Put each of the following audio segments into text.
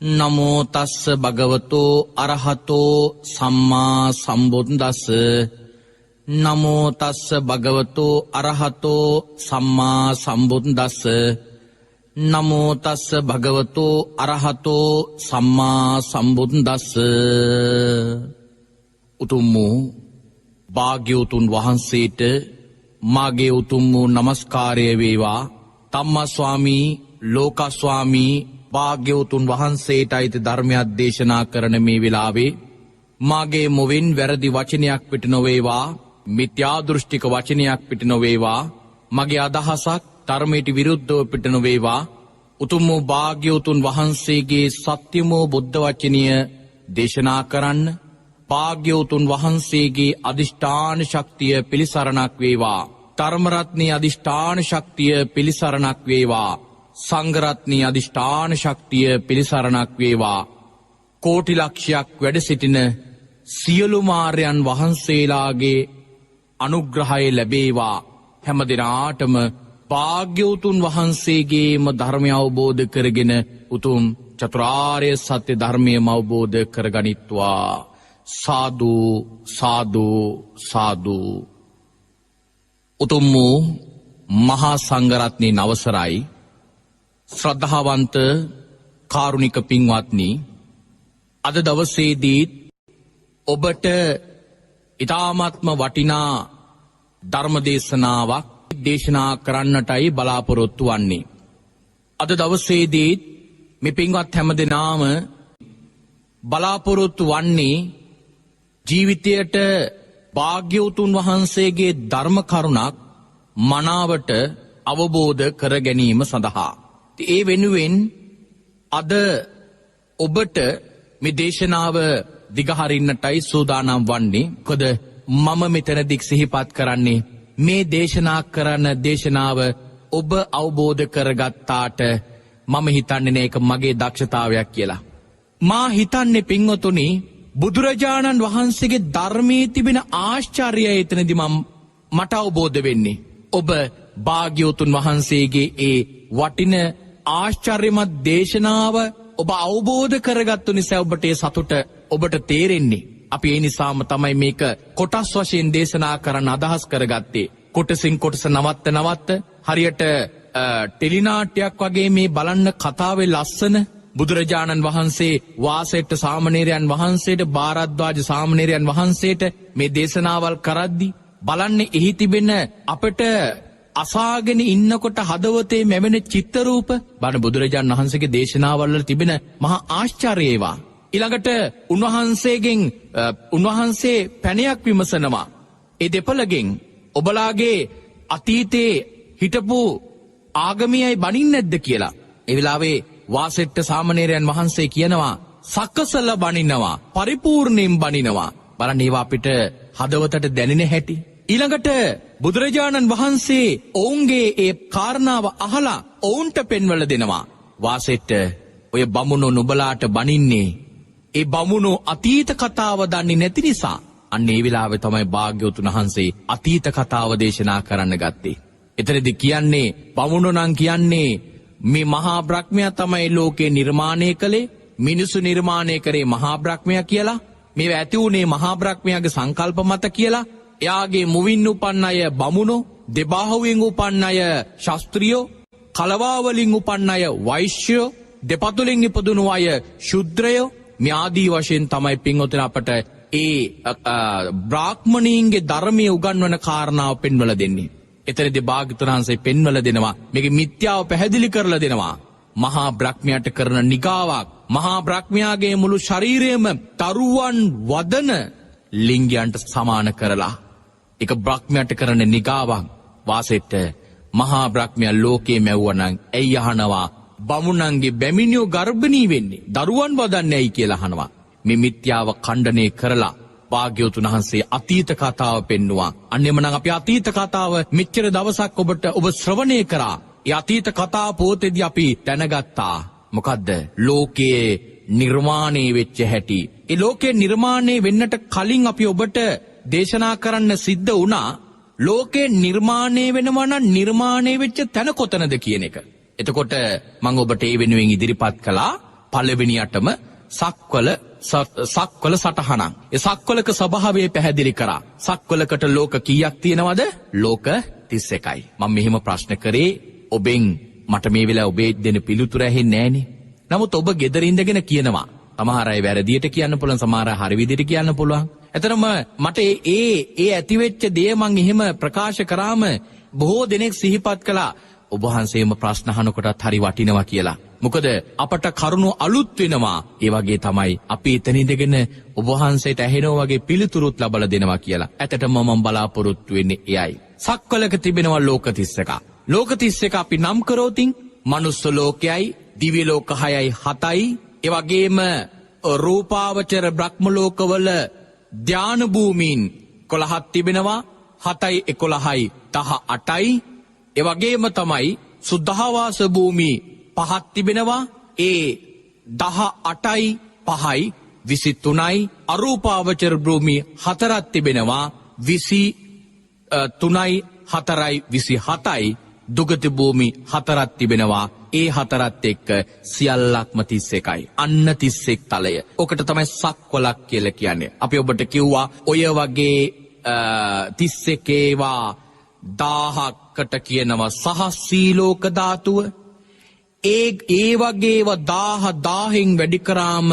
නමෝ තස්ස භගවතෝ අරහතෝ සම්මා සම්බුද්දස්ස. නමෝ තස්ස භගවතෝ අරහතෝ සම්මා සම්බුද්දස්ස. නමෝ තස්ස භගවතෝ අරහතෝ සම්මා සම්බුද්දස්ස. උතුම් වූ භාග්‍යවතුන් වහන්සේට මාගේ උතුම් වූ නමස්කාරය වේවා. තම්මා ස්වාමී, ලෝකා ස්වාමී, භාග්‍යවතුන් වහන්සේට අයිති ධර්මයක් දේශනා කරන මේ වෙලාවේ මාගේ මොවෙන් වැරදි වචනයක් පිට නොවේවා, මිත්‍යා දෘෂ්ටික වචනයක් පිට නොවේවා, මගේ අදහසක් ධර්මයට විරුද්ධව පිට නොවේවා. උතුම් වූ භාග්‍යවතුන් වහන්සේගේ සත්‍යමෝ බුද්ධ වචනය දේශනා කරන්න භාග්‍යවතුන් වහන්සේගේ අදිෂ්ඨාන ශක්තිය පිළිසරණක් වේවා. ධර්ම රත්නයේ අදිෂ්ඨාන ශක්තිය පිළිසරණක් වේවා. සංඝ රත්නයේ අදිෂ්ඨාන ශක්තිය පිළිසරණක් වේවා. කෝටි ලක්ෂයක් වැඩ සිටින සියලු මාර්යන් වහන්සේලාගේ අනුග්‍රහය ලැබේවා. හැම දිනාටම භාග්‍යවතුන් වහන්සේගේම ධර්මය අවබෝධ කරගෙන උතුම් චතුරාර්ය සත්‍ය ධර්මයම අවබෝධ කරගනිත්වා. සාදු සාදු සාදු. උතුම් වූ මහා සංඝරත්නයේ අවසරයි. ශ්‍රද්ධාවන්ත කාරුණික පින්වත්නි, අද දවසේදී ඔබට ඉතාමත්ම වටිනා ධර්ම දේශනාවක් දේශනා කරන්නටයි බලාපොරොත්තු වන්නේ. අද දවසේදී මේ පින්වත් හැම දෙනාම බලාපොරොත්තු වන්නේ ජීවිතයට භාග්‍යවතුන් වහන්සේගේ ධර්ම කරුණක් මනාවට අවබෝධ කර ගැනීම සඳහා. ඒ වෙනුවෙන් අද ඔබට මේ දේශනාව දිගහරින්නටයි සූදානම් වන්නේ. මොකද මම මෙතනදී සිහිපත් කරන්නේ මේ දේශනා කරන දේශනාව ඔබ අවබෝධ කරගත්තාට මම හිතන්නේ නෑ ඒක මගේ දක්ෂතාවයක් කියලා. මා හිතන්නේ පින්වතුනි, බුදුරජාණන් වහන්සේගේ ධර්මයේ තිබෙන ආශ්චර්යය එතනදී මට අවබෝධ වෙන්නේ. ඔබ භාග්‍යවතුන් වහන්සේගේ ඒ වටින ආශ්චර්යමත් දේශනාව ඔබ අවබෝධ කරගත්තු නිසා ඔබට ඒ සතුට ඔබට තේරෙන්නේ. අපි ඒ නිසාම තමයි මේක කොටස් වශයෙන් දේශනා කරන්න අදහස් කරගත්තේ. කොටසින් කොටස නවත්ත නවත්ත හරියට ටෙලිනාට්‍යයක් වගේ මේ බලන්න කතාවේ ලස්සන බුදුරජාණන් වහන්සේ වාසෙට්ට සාමණේරයන් වහන්සේට, භාරද්වාජ සාමණේරයන් වහන්සේට මේ දේශනාවල් කරද්දි බලන්න එහි තිබෙන අපට අසාගෙන ඉන්නකොට හදවතේ මැවෙන චිත්ත රූප බලන්න බුදුරජාණන් වහන්සේගේ දේශනාවල් වල තිබෙන මහා ආශ්චර්ය ඒවා. ඊළඟට උන්වහන්සේ පැනයක් විමසනවා. ඒ දෙපළගෙන් ඔබලාගේ අතීතේ හිටපු ආගමියයි බනින්නේ නැද්ද කියලා. ඒ වෙලාවේ වාසෙට්ට සාමණේරයන් වහන්සේ කියනවා සකසල බනිනවා, පරිපූර්ණයෙන් බනිනවා. බලන්න ඒවා අපිට හදවතට දැනෙන හැටි. ඊළඟට බුදුරජාණන් වහන්සේ ඔවුන්ගේ ඒ කාරණාව අහලා ඔවුන්ට පෙන්වල දෙනවා. වාසෙට්ට, ඔය බමුණු නුඹලාට බනින්නේ ඒ බමුණු අතීත කතාව දන්නේ නැති නිසා. අන්න ඒ වෙලාවේ තමයි භාග්‍යවතුන් වහන්සේ අතීත කතාව දේශනා කරන්න ගත්තේ. එතනදි කියන්නේ බමුණු නම් කියන්නේ මේ මහා බ්‍රහ්මයා තමයි ලෝකේ නිර්මාණය කළේ, මිනිසු නිර්මාණය කරේ මහා බ්‍රහ්මයා කියලා, මේවා ඇති වුණේ මහා බ්‍රහ්මයාගේ සංකල්ප මත කියලා, එයාගේ මුවින් උපන් අය බමුණෝ, දෙබාහුවෙන් උපන් අය ශාස්ත්‍රීයෝ, කලවා වලින් උපන් අය වෛශ්‍යයෝ, දෙපතුලෙන් ඉපදුණු අය ශුද්‍රයෝ, මේ ආදී වශයෙන් තමයි පින්වතුනි අපට ඒ බ්‍රාහ්මණීන්ගේ ධර්මයේ උගන්වන කාරණාව පෙන්වලා දෙන්නේ. එතනදී භාග්‍යවතුන් වහන්සේ පෙන්වලා දෙනවා, මේකේ මිත්‍යාව පැහැදිලි කරලා දෙනවා. මහා බ්‍රහ්මයාට කරන නිගාවක්, මහා බ්‍රහ්මයාගේ මුළු ශරීරයම තරුවන් වදන ලිංගයන්ට සමාන කරලා ඒක බ්‍රහ්මයාට කරන නිගාවක්. වාසෙට්ට, මහා බ්‍රහ්මයා ලෝකේ මැව්වනම් ඇයි අහනවා බමුණන්ගේ බැමිණියෝ ගර්භණී වෙන්නේ, දරුවන් වදන්නේ ඇයි කියලා අහනවා. මේ මිත්‍යාව ඛණ්ඩනය කරලා භාග්‍යවතුන් වහන්සේ අතීත කතාව පෙන්නුවා. අන්න එමනම් අපි අතීත කතාව මෙච්චර දවසක් ඔබ ශ්‍රවණය කරා. ඒ අතීත කතා පොතේදී අපි දැනගත්තා මොකද්ද ලෝකයේ නිර්මාණය වෙච්ච හැටි. ඒ ලෝකයේ නිර්මාණය වෙන්නට කලින් අපි ඔබට දේශනා කරන්න සිද්ධ වුණා ලෝකයේ නිර්මාණය වෙනවා නම් නිර්මාණය වෙච්ච තැන කොතනද කියන එක. එතකොට මම ඔබට ඒ වෙනුවෙන් ඉදිරිපත් කළා පළවෙනියටම සක්වල සක්වල සටහනක්. ඒ සක්වලක ස්වභාවය පැහැදිලි කරා. සක්වලකට ලෝක කීයක් තියෙනවද? ලෝක 31යි. මම මෙහෙම ප්‍රශ්න කරේ ඔබෙන්, මට මේ වෙලාවේ ඔබේ දෙන පිළිතුර ඇහෙන්නේ නෑනේ. නමුත් ඔබ ගෙදර ඉඳගෙන කියනවා. සමහර අය වැරදියට කියන්න පුළුවන්, සමහර අය හරි විදියට කියන්න පුළුවන්. ඇත්තටම මට ඒ ඒ ඇතිවෙච්ච දේ මං එහෙම ප්‍රකාශ කරාම බොහෝ දෙනෙක් සිහිපත් කළා ඔබ වහන්සේම ප්‍රශ්න අහනකොටත් හරි වටිනවා කියලා. මොකද අපට කරුණු අලුත් වෙනවා. ඒ වගේ තමයි අපි එතන ඉඳගෙන ඔබ වහන්සේට ඇහෙනවා වගේ පිළිතුරුත් ලබලා දෙනවා කියලා. ඇත්තටම මම බලාපොරොත්තු වෙන්නේ එයයි. සක්වලක තිබෙනවා ලෝක 31. ලෝක 31 අපි නම් කරෝතින් මනුස්ස ලෝකයයි, දිව්‍ය ලෝක 6යි 7යි, ඒ වගේම රූපාවචර බ්‍රහ්ම ලෝකවල ධාන භූමීන් 11ක් තිබෙනවා. 7යි 11යි 18යි. ඒ වගේම තමයි සුද්ධාවාස භූමි 5ක් තිබෙනවා. ඒ 18යි 5යි 23යි. අරූපාවචර භූමි 4ක් තිබෙනවා. 23යි 4යි 27යි. දුගති භූමි 4ක් තිබෙනවා. ඒ 4ත් එක්ක සියල්ලක්ම 31යි. අන්න 31 තලය. ඔකට තමයි සක්වලක් කියලා කියන්නේ. අපි ඔබට කිව්වා ඔය වගේ 31 ඒවා 1000කට කියනවා සහස්සීලෝක ධාතුව. ඒ ඒ වගේ ඒවා 1000 1000න් වැඩි කරාම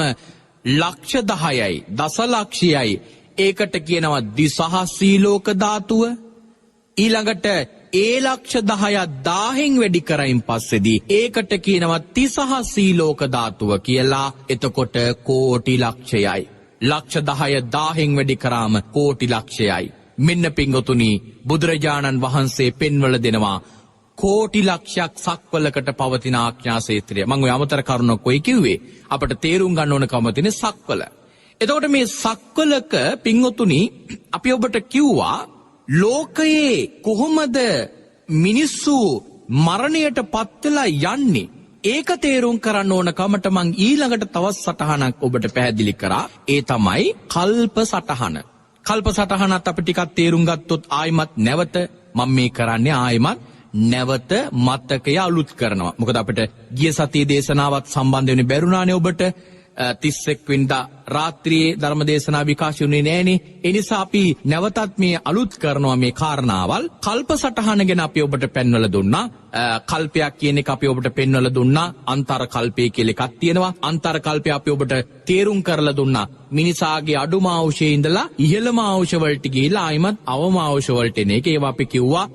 ලක්ෂ 10යි දසලක්ෂයයි. ඒකට කියනවා ද්විසහස්සීලෝක ධාතුව. ඊළඟට ඒ ලක්ෂ 10ක් 1000න් වැඩි කරයින් පස්සේදී ඒකට කියනවා තිසහස්සීලෝක ධාතුව කියලා. එතකොට කෝටි ලක්ෂයයි. ලක්ෂ 10 1000න් වැඩි කරාම කෝටි ලක්ෂයයි. මෙන්න පින්වතුනි, බුදුරජාණන් වහන්සේ පෙන්වල දෙනවා කෝටි ලක්ෂයක් සක්වලකට පවතින ආඥා ක්ෂේත්‍රය. මං ඔය අමතර කරුණක් කොයි කිව්වේ? අපට තේරුම් ගන්න ඕන කම තියෙන සක්වල. එතකොට මේ සක්වලක පින්වතුනි අපි ඔබට කිව්වා ලෝකයේ කොහොමද මිනිස්සු මරණයට පත් වෙලා යන්නේ? ඒක තේරුම් කරන්න ඕන කමට මං ඊළඟට තවත් සටහනක් ඔබට පැහැදිලි කරා. ඒ තමයි කල්ප සටහන. කල්ප සටහනත් අපි ටිකක් තේරුම් ගත්තොත් ආයිමත් නැවත මම මේ කරන්නේ ආයිමත් නැවත මතකය අලුත් කරනවා. මොකද අපිට ගිය සතියේ දේශනාවත් සම්බන්ධ වෙන්න බැරුණානේ ඔබට. 31 වෙනිදා රාත්‍රියේ ධර්ම දේශනාව විකාශය වුණේ නෑනේ. ඒ නිසා අපි නැවතත් මේ අලුත් කරනවා මේ කාරණාවල්. කල්ප සටහන ගැන අපි ඔබට පෙන්වලා දුන්නා. කල්පයක් කියන එක අපි ඔබට පෙන්වලා දුන්නා. අන්තර කල්පය කියලා එකක් තියෙනවා. අන්තර කල්පය අපි ඔබට තේරුම් කරලා දුන්නා. මිනිසාගේ අඩුම ආවුෂයේ ඉඳලා ඉහළම ආවුෂ වලට ගිහිලා ආයිමත් අවම ආවුෂ වලට එන එක. ඒවා අපි කිව්වා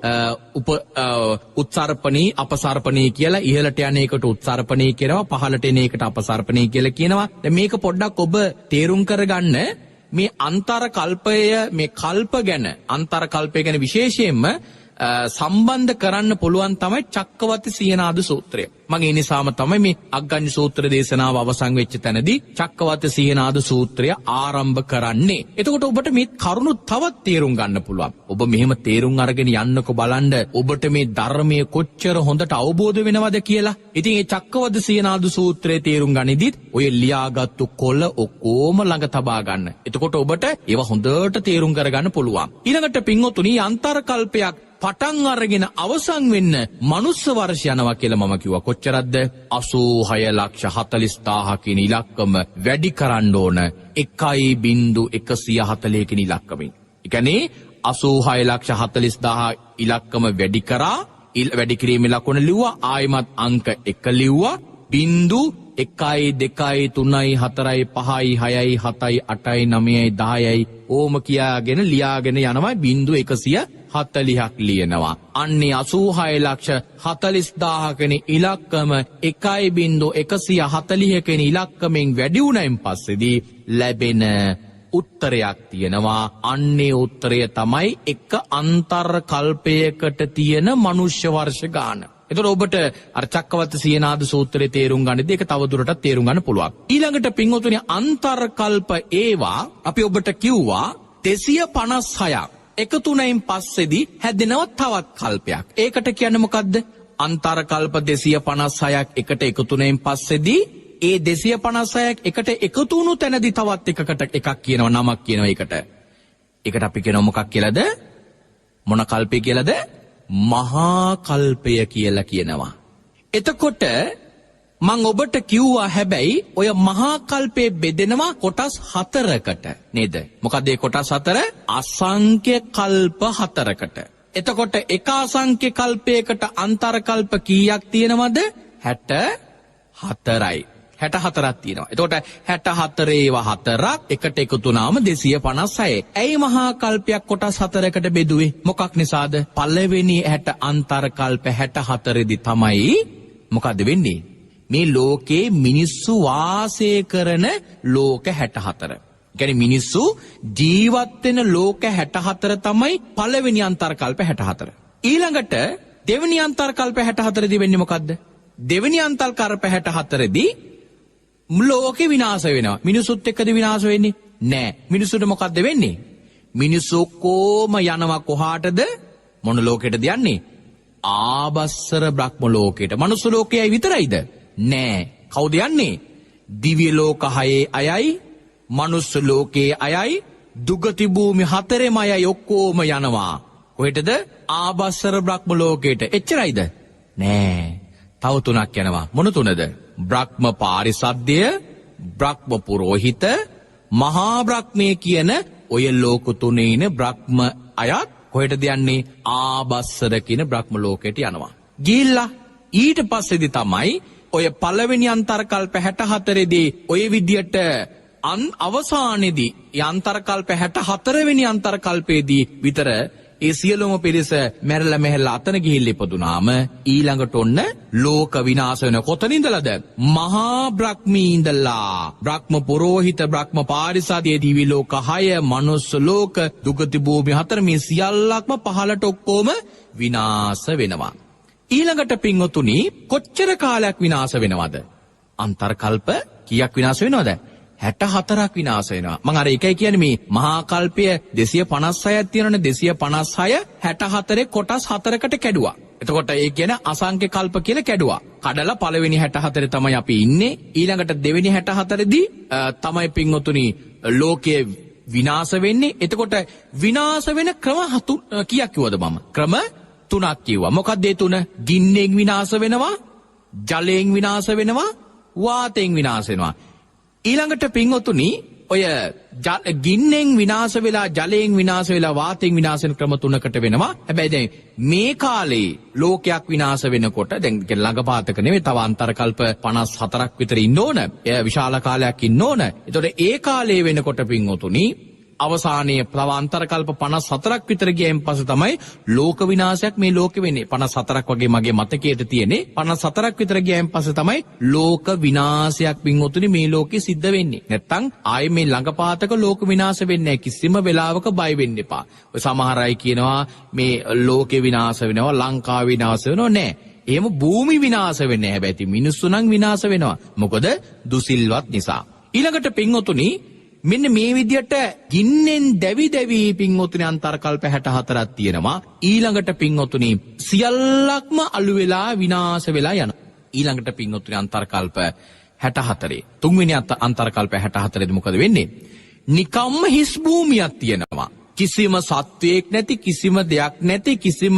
උත්සර්පණී අපසර්පණී කියලා. ඉහළට යන එකට උත්සර්පණී කියනවා, පහළට එන එකට අපසර්පණී කියලා කියනවා. දැන් මේක පොඩ්ඩක් ඔබ තේරුම් කරගන්න මේ අන්තර කල්පය, මේ කල්ප ගැන, අන්තර කල්පය ගැන විශේෂයෙන්ම සම්බන්ධ කරන්න පුළුවන් තමයි චක්කවර්ති සීහනාද සූත්‍රය. මම ඒ නිසාම තමයි මේ අග්ගඤ්ඤ සූත්‍ර දේශනාව අවසන් වෙච්ච තැනදී චක්කවර්ති සීහනාද සූත්‍රය ආරම්භ කරන්නේ. එතකොට ඔබට මේ කරුණු තවත් තේරුම් ගන්න පුළුවන්. ඔබ මෙහෙම තේරුම් අරගෙන යන්නකෝ බලන්න ඔබට මේ ධර්මයේ කොච්චර හොඳට අවබෝධ වෙනවද කියලා. ඉතින් මේ චක්කවර්ති සීහනාද සූත්‍රය තේරුම් ගනිද්දිත් ඔය ලියාගත්තු කොළ ඔක්කොම ළඟ තබා ගන්න. එතකොට ඔබට ඒවා හොඳට තේරුම් කරගන්න පුළුවන්. ඊළඟට පින්වතුනි, අන්තර කල්පයක් පටන් අරගෙන අවසන් වෙන්න මනුස්ස වර්ෂ යනවා කියලා මම කිව්වා. කොච්චරක්ද? 86,40,000 කියන ඉලක්කම වැඩි කරන්න ඕන 1.140 කියන ඉලක්කමින්. ඒ කියන්නේ 86,40,000 ඉලක්කම වැඩි කරා, වැඩි කිරීමේ ලකුණ ලිව්වා, ආයිමත් අංක 1 ලිව්වා, බිංදු 1යි 2යි 3යි 4යි 5යි 6යි 7යි 8යි 9යි 10යි ඕම කියාගෙන ලියාගෙන යනවා, බිංදු 140ක් ලියනවා. අන්නේ 86,40,000 කියන ඉලක්කම 1.140 කියන ඉලක්කමෙන් වැඩි වුණයින් පස්සේදී ලැබෙන උත්තරයක් තියෙනවා. අන්නේ උත්තරය තමයි එක අන්තර් කල්පයකට තියෙන මනුෂ්‍ය වර්ෂ ගාන. එතකොට ඔබට අර චක්කවර්ති සීහනාද සූත්‍රයේ තේරුම් ගන්නදී ඒක තවදුරටත් තේරුම් ගන්න පුළුවන්. ඊළඟට පින්වතුනි, අන්තර් කල්ප ඒවා අපි ඔබට කිව්වා 256ක් එකතු වුණයින් පස්සේදී හැදෙනවා තවත් කල්පයක්. ඒකට කියන්නේ මොකද්ද? අන්තර් කල්ප 256ක් එකට එකතු වුණයින් පස්සේදී ඒ 256ක් එකට එකතු වුණු තැනදී තවත් එකකට එකක් කියනවා, නමක් කියනවා ඒකට. ඒකට අපි කියනවා මොකක් කියලාද? මොන කල්පය කියලාද? මහා කල්පය කියලා කියනවා. එතකොට මං ඔබට කිව්වා හැබැයි ඔය මහා කල්පේ බෙදෙනවා කොටස් හතරකට නේද? මොකද ඒ කොටස් හතර? අසංඛ්‍ය කල්ප හතරකට. එතකොට එක අසංඛ්‍ය කල්පයකට අන්තර කල්ප කීයක් තියෙනවද? 64යි. 64ක් තියෙනවා. එතකොට 64 ඒවා හතරක් එකට එකතු වුණාම 256. ඇයි මහා කල්පයක් කොටස් හතරකට බෙදුවේ? මොකක් නිසාද? පළවෙනි 60 අන්තර කල්ප 64 දී තමයි මොකද වෙන්නේ? මේ ලෝකේ මිනිස්සු වාසය කරන ලෝක 64. ඒ කියන්නේ මිනිස්සු ජීවත් වෙන ලෝක 64 තමයි පළවෙනි අන්තර කල්ප 64. ඊළඟට දෙවෙනි අන්තර කල්ප 64 දී වෙන්නේ මොකද්ද? දෙවෙනි අන්තර කල්ප 64 දී ලෝකේ විනාශ වෙනවා. මිනිසුත් එක්කද විනාශ වෙන්නේ? නෑ. මිනිසුන්ට මොකද්ද වෙන්නේ? මිනිස්සු ඔක්කොම යනවා කොහාටද? මොන ලෝකෙටද යන්නේ? ආබස්සර බ්‍රහ්ම ලෝකෙට. මනුස්ස ලෝකයයි විතරයිද? නෑ. කවුද යන්නේ? දිව්‍ය ලෝක හයේ අයයි, මනුස්ස ලෝකයේ අයයි, දුගති භූමි හතරෙම අයයි ඔක්කොම යනවා. කොහෙටද? ආබස්සර බ්‍රහ්ම ලෝකෙට. එච්චරයිද? නෑ. තව තුනක් යනවා. මොන තුනද? බ්‍රහ්ම පාරිසද්දය, බ්‍රහ්ම පුරෝහිත, මහා බ්‍රහ්මය කියන ඔය ලෝක තුනේ ඉන බ්‍රහ්ම අයත් කොහෙටද යන්නේ? ආබස්සර කියන බ්‍රහ්ම ලෝකයට යනවා. ගිහිල්ලා ඊට පස්සේදී තමයි ඔය පළවෙනි අන්තර්කල්ප 64 දී ඔය විදියට අවසානයේදී අන්තර්කල්ප 64 වෙනි අන්තර්කල්පයේදී විතර ඒ සියලුම පිරිස මැරලා මෙහෙලා අතන ගිහිල්ලා ඉපදුනාම ඊළඟට ඔන්න ලෝක විනාශ වෙන කොතන ඉඳලාද? මහා බ්‍රහ්මී ඉඳලා බ්‍රහ්ම පුරෝහිත, බ්‍රහ්ම පාරිසදයේ දිවි ලෝක 6, මනුස්ස ලෝක, දුගති භූමි 4 මේ සියල්ලක්ම පහළට ඔක්කොම විනාශ වෙනවා. ඊළඟට පින්වතුනි කොච්චර කාලයක් විනාශ වෙනවද? අන්තර්කල්ප කීයක් විනාශ වෙනවද? 64ක් විනාශ වෙනවා. මං අර එකයි කියන්නේ මේ මහා කල්පය 256ක් තියෙනවනේ. 256 64 කොටස් හතරකට කැඩුවා. එතකොට ඒ කියන්නේ අසංඛ්‍ය කල්ප කියලා කැඩුවා. කඩලා පළවෙනි 64 තමයි අපි ඉන්නේ. ඊළඟට දෙවෙනි 64 දී තමයි පින්වතුනි ලෝකයේ විනාශ වෙන්නේ. එතකොට විනාශ වෙන ක්‍රම කීයක් කිව්වද මම? ක්‍රම තුනක් කිව්වා. මොකක්ද ඒ තුන? ගින්නෙන් විනාශ වෙනවා, ජලයෙන් විනාශ වෙනවා, වාතයෙන් විනාශ වෙනවා. ඊළඟට පින්වතුනි ඔය ගින්නෙන් විනාශ වෙලා, ජලයෙන් විනාශ වෙලා, වාතයෙන් විනාශ වෙන ක්‍රම තුනකට වෙනවා. හැබැයි දැන් මේ කාලේ ලෝකයක් විනාශ වෙනකොට දැන් ළඟපාතක නෙවෙයි, තව අන්තර්කල්ප 54ක් විතර ඉන්න ඕන. එය විශාල කාලයක් ඉන්න ඕන. එතකොට ඒ කාලේ වෙනකොට පින්වතුනි අවසානයේ තව අන්තර්කල්ප 54ක් විතර ගියන් පස්සේ තමයි ලෝක විනාශයක් මේ ලෝකෙ වෙන්නේ. 54ක් වගේ මගේ මතකයට තියෙන්නේ. 54ක් විතර ගියන් පස්සේ තමයි ලෝක විනාශයක් පින්වතුනි මේ ලෝකෙ සිද්ධ වෙන්නේ. නැත්තම් ආයේ මේ ළඟපාතක ලෝක විනාශ වෙන්නේ නැහැ. කිසිම වෙලාවක බය වෙන්න එපා. ඔය සමහර අය කියනවා මේ ලෝකෙ විනාශ වෙනවා, ලංකාව විනාශ වෙනවා. නෑ. එහෙම භූමි විනාශ වෙන්නේ නැහැ. හැබැයි ඉතින් මිනිස්සු නම් විනාශ වෙනවා. මොකද දුසිල්වත් නිසා. ඊළඟට පින්වතුනි මෙන්න මේ විදියට ගින්නෙන් දැවි දැවි පින්වතුනි අන්තර්කල්ප 64ක් තියෙනවා. ඊළඟට පින්වතුනි සියල්ලක්ම අලු වෙලා විනාශ වෙලා යනවා. ඊළඟට පින්වතුනි අන්තර්කල්ප 64 තුන්වෙනි අන්තර්කල්ප 64 දී මොකද වෙන්නේ? නිකම්ම හිස් භූමියක් තියෙනවා. කිසිම සත්වයෙක් නැති, කිසිම දෙයක් නැති, කිසිම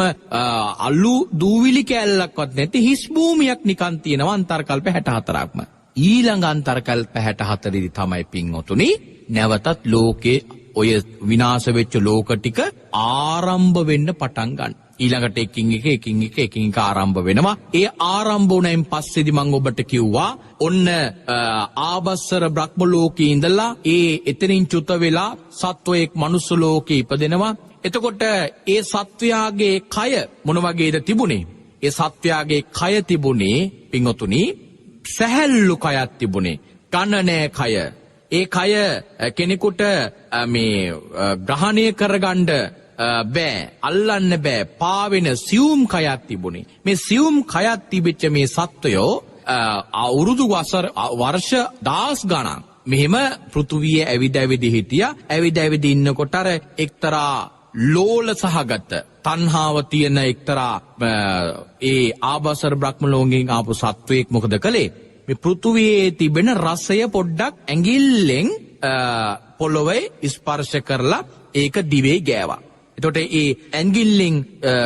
අලු දූවිලි කෑල්ලක්වත් නැති හිස් භූමියක් නිකන් තියෙනවා අන්තර්කල්ප 64ක්ම. ඊළඟ අන්තර්කල්ප 64 දී තමයි පින්වතුනි නැවතත් ලෝකේ ඔය විනාශ වෙච්ච ලෝක ටික ආරම්භ වෙන්න පටන් ගන්න. ඊළඟට එකින් එක එකින් එක එකින් එක ආරම්භ වෙනවා. ඒ ආරම්භ වුණයින් පස්සේදී මම ඔබට කිව්වා ඔන්න ආබස්සර බ්‍රහ්ම ලෝකේ ඉඳලා ඒ එතනින් චුත වෙලා සත්වයෙක් මනුස්ස ලෝකේ ඉපදෙනවා. එතකොට ඒ සත්වයාගේ කය මොන වගේද තිබුණේ? ඒ සත්වයාගේ කය තිබුණේ පින්වතුනි සැහැල්ලු කයක් තිබුණේ. ඝන නෑ කය. ඒ කය කෙනෙකුට මේ ග්‍රහණය කරගන්න බෑ, අල්ලන්න බෑ, පාවෙන සියුම් කයක් තිබුණේ. මේ සියුම් කයක් තිබිච්ච මේ සත්වයෝ අවුරුදු වර්ෂ දහස් ගණන් මෙහෙම පෘථුවිය ඇවිද ඇවිද හිටියා. ඇවිද ඇවිද ඉන්නකොට අර එක්තරා ලෝල සහගත තණ්හාව තියෙන එක්තරා ඒ ආබසර බ්‍රහ්ම ලෝකයෙන් ආපු සත්වයෙක් මොකද කළේ? මේ පෘථුවියේ තිබෙන රසය පොඩ්ඩක් ඇඟිල්ලෙන් පොළොවේ ස්පර්ශ කරලා ඒක දිවේ ගෑවා. එතකොට ඒ ඇඟිල්ලෙන්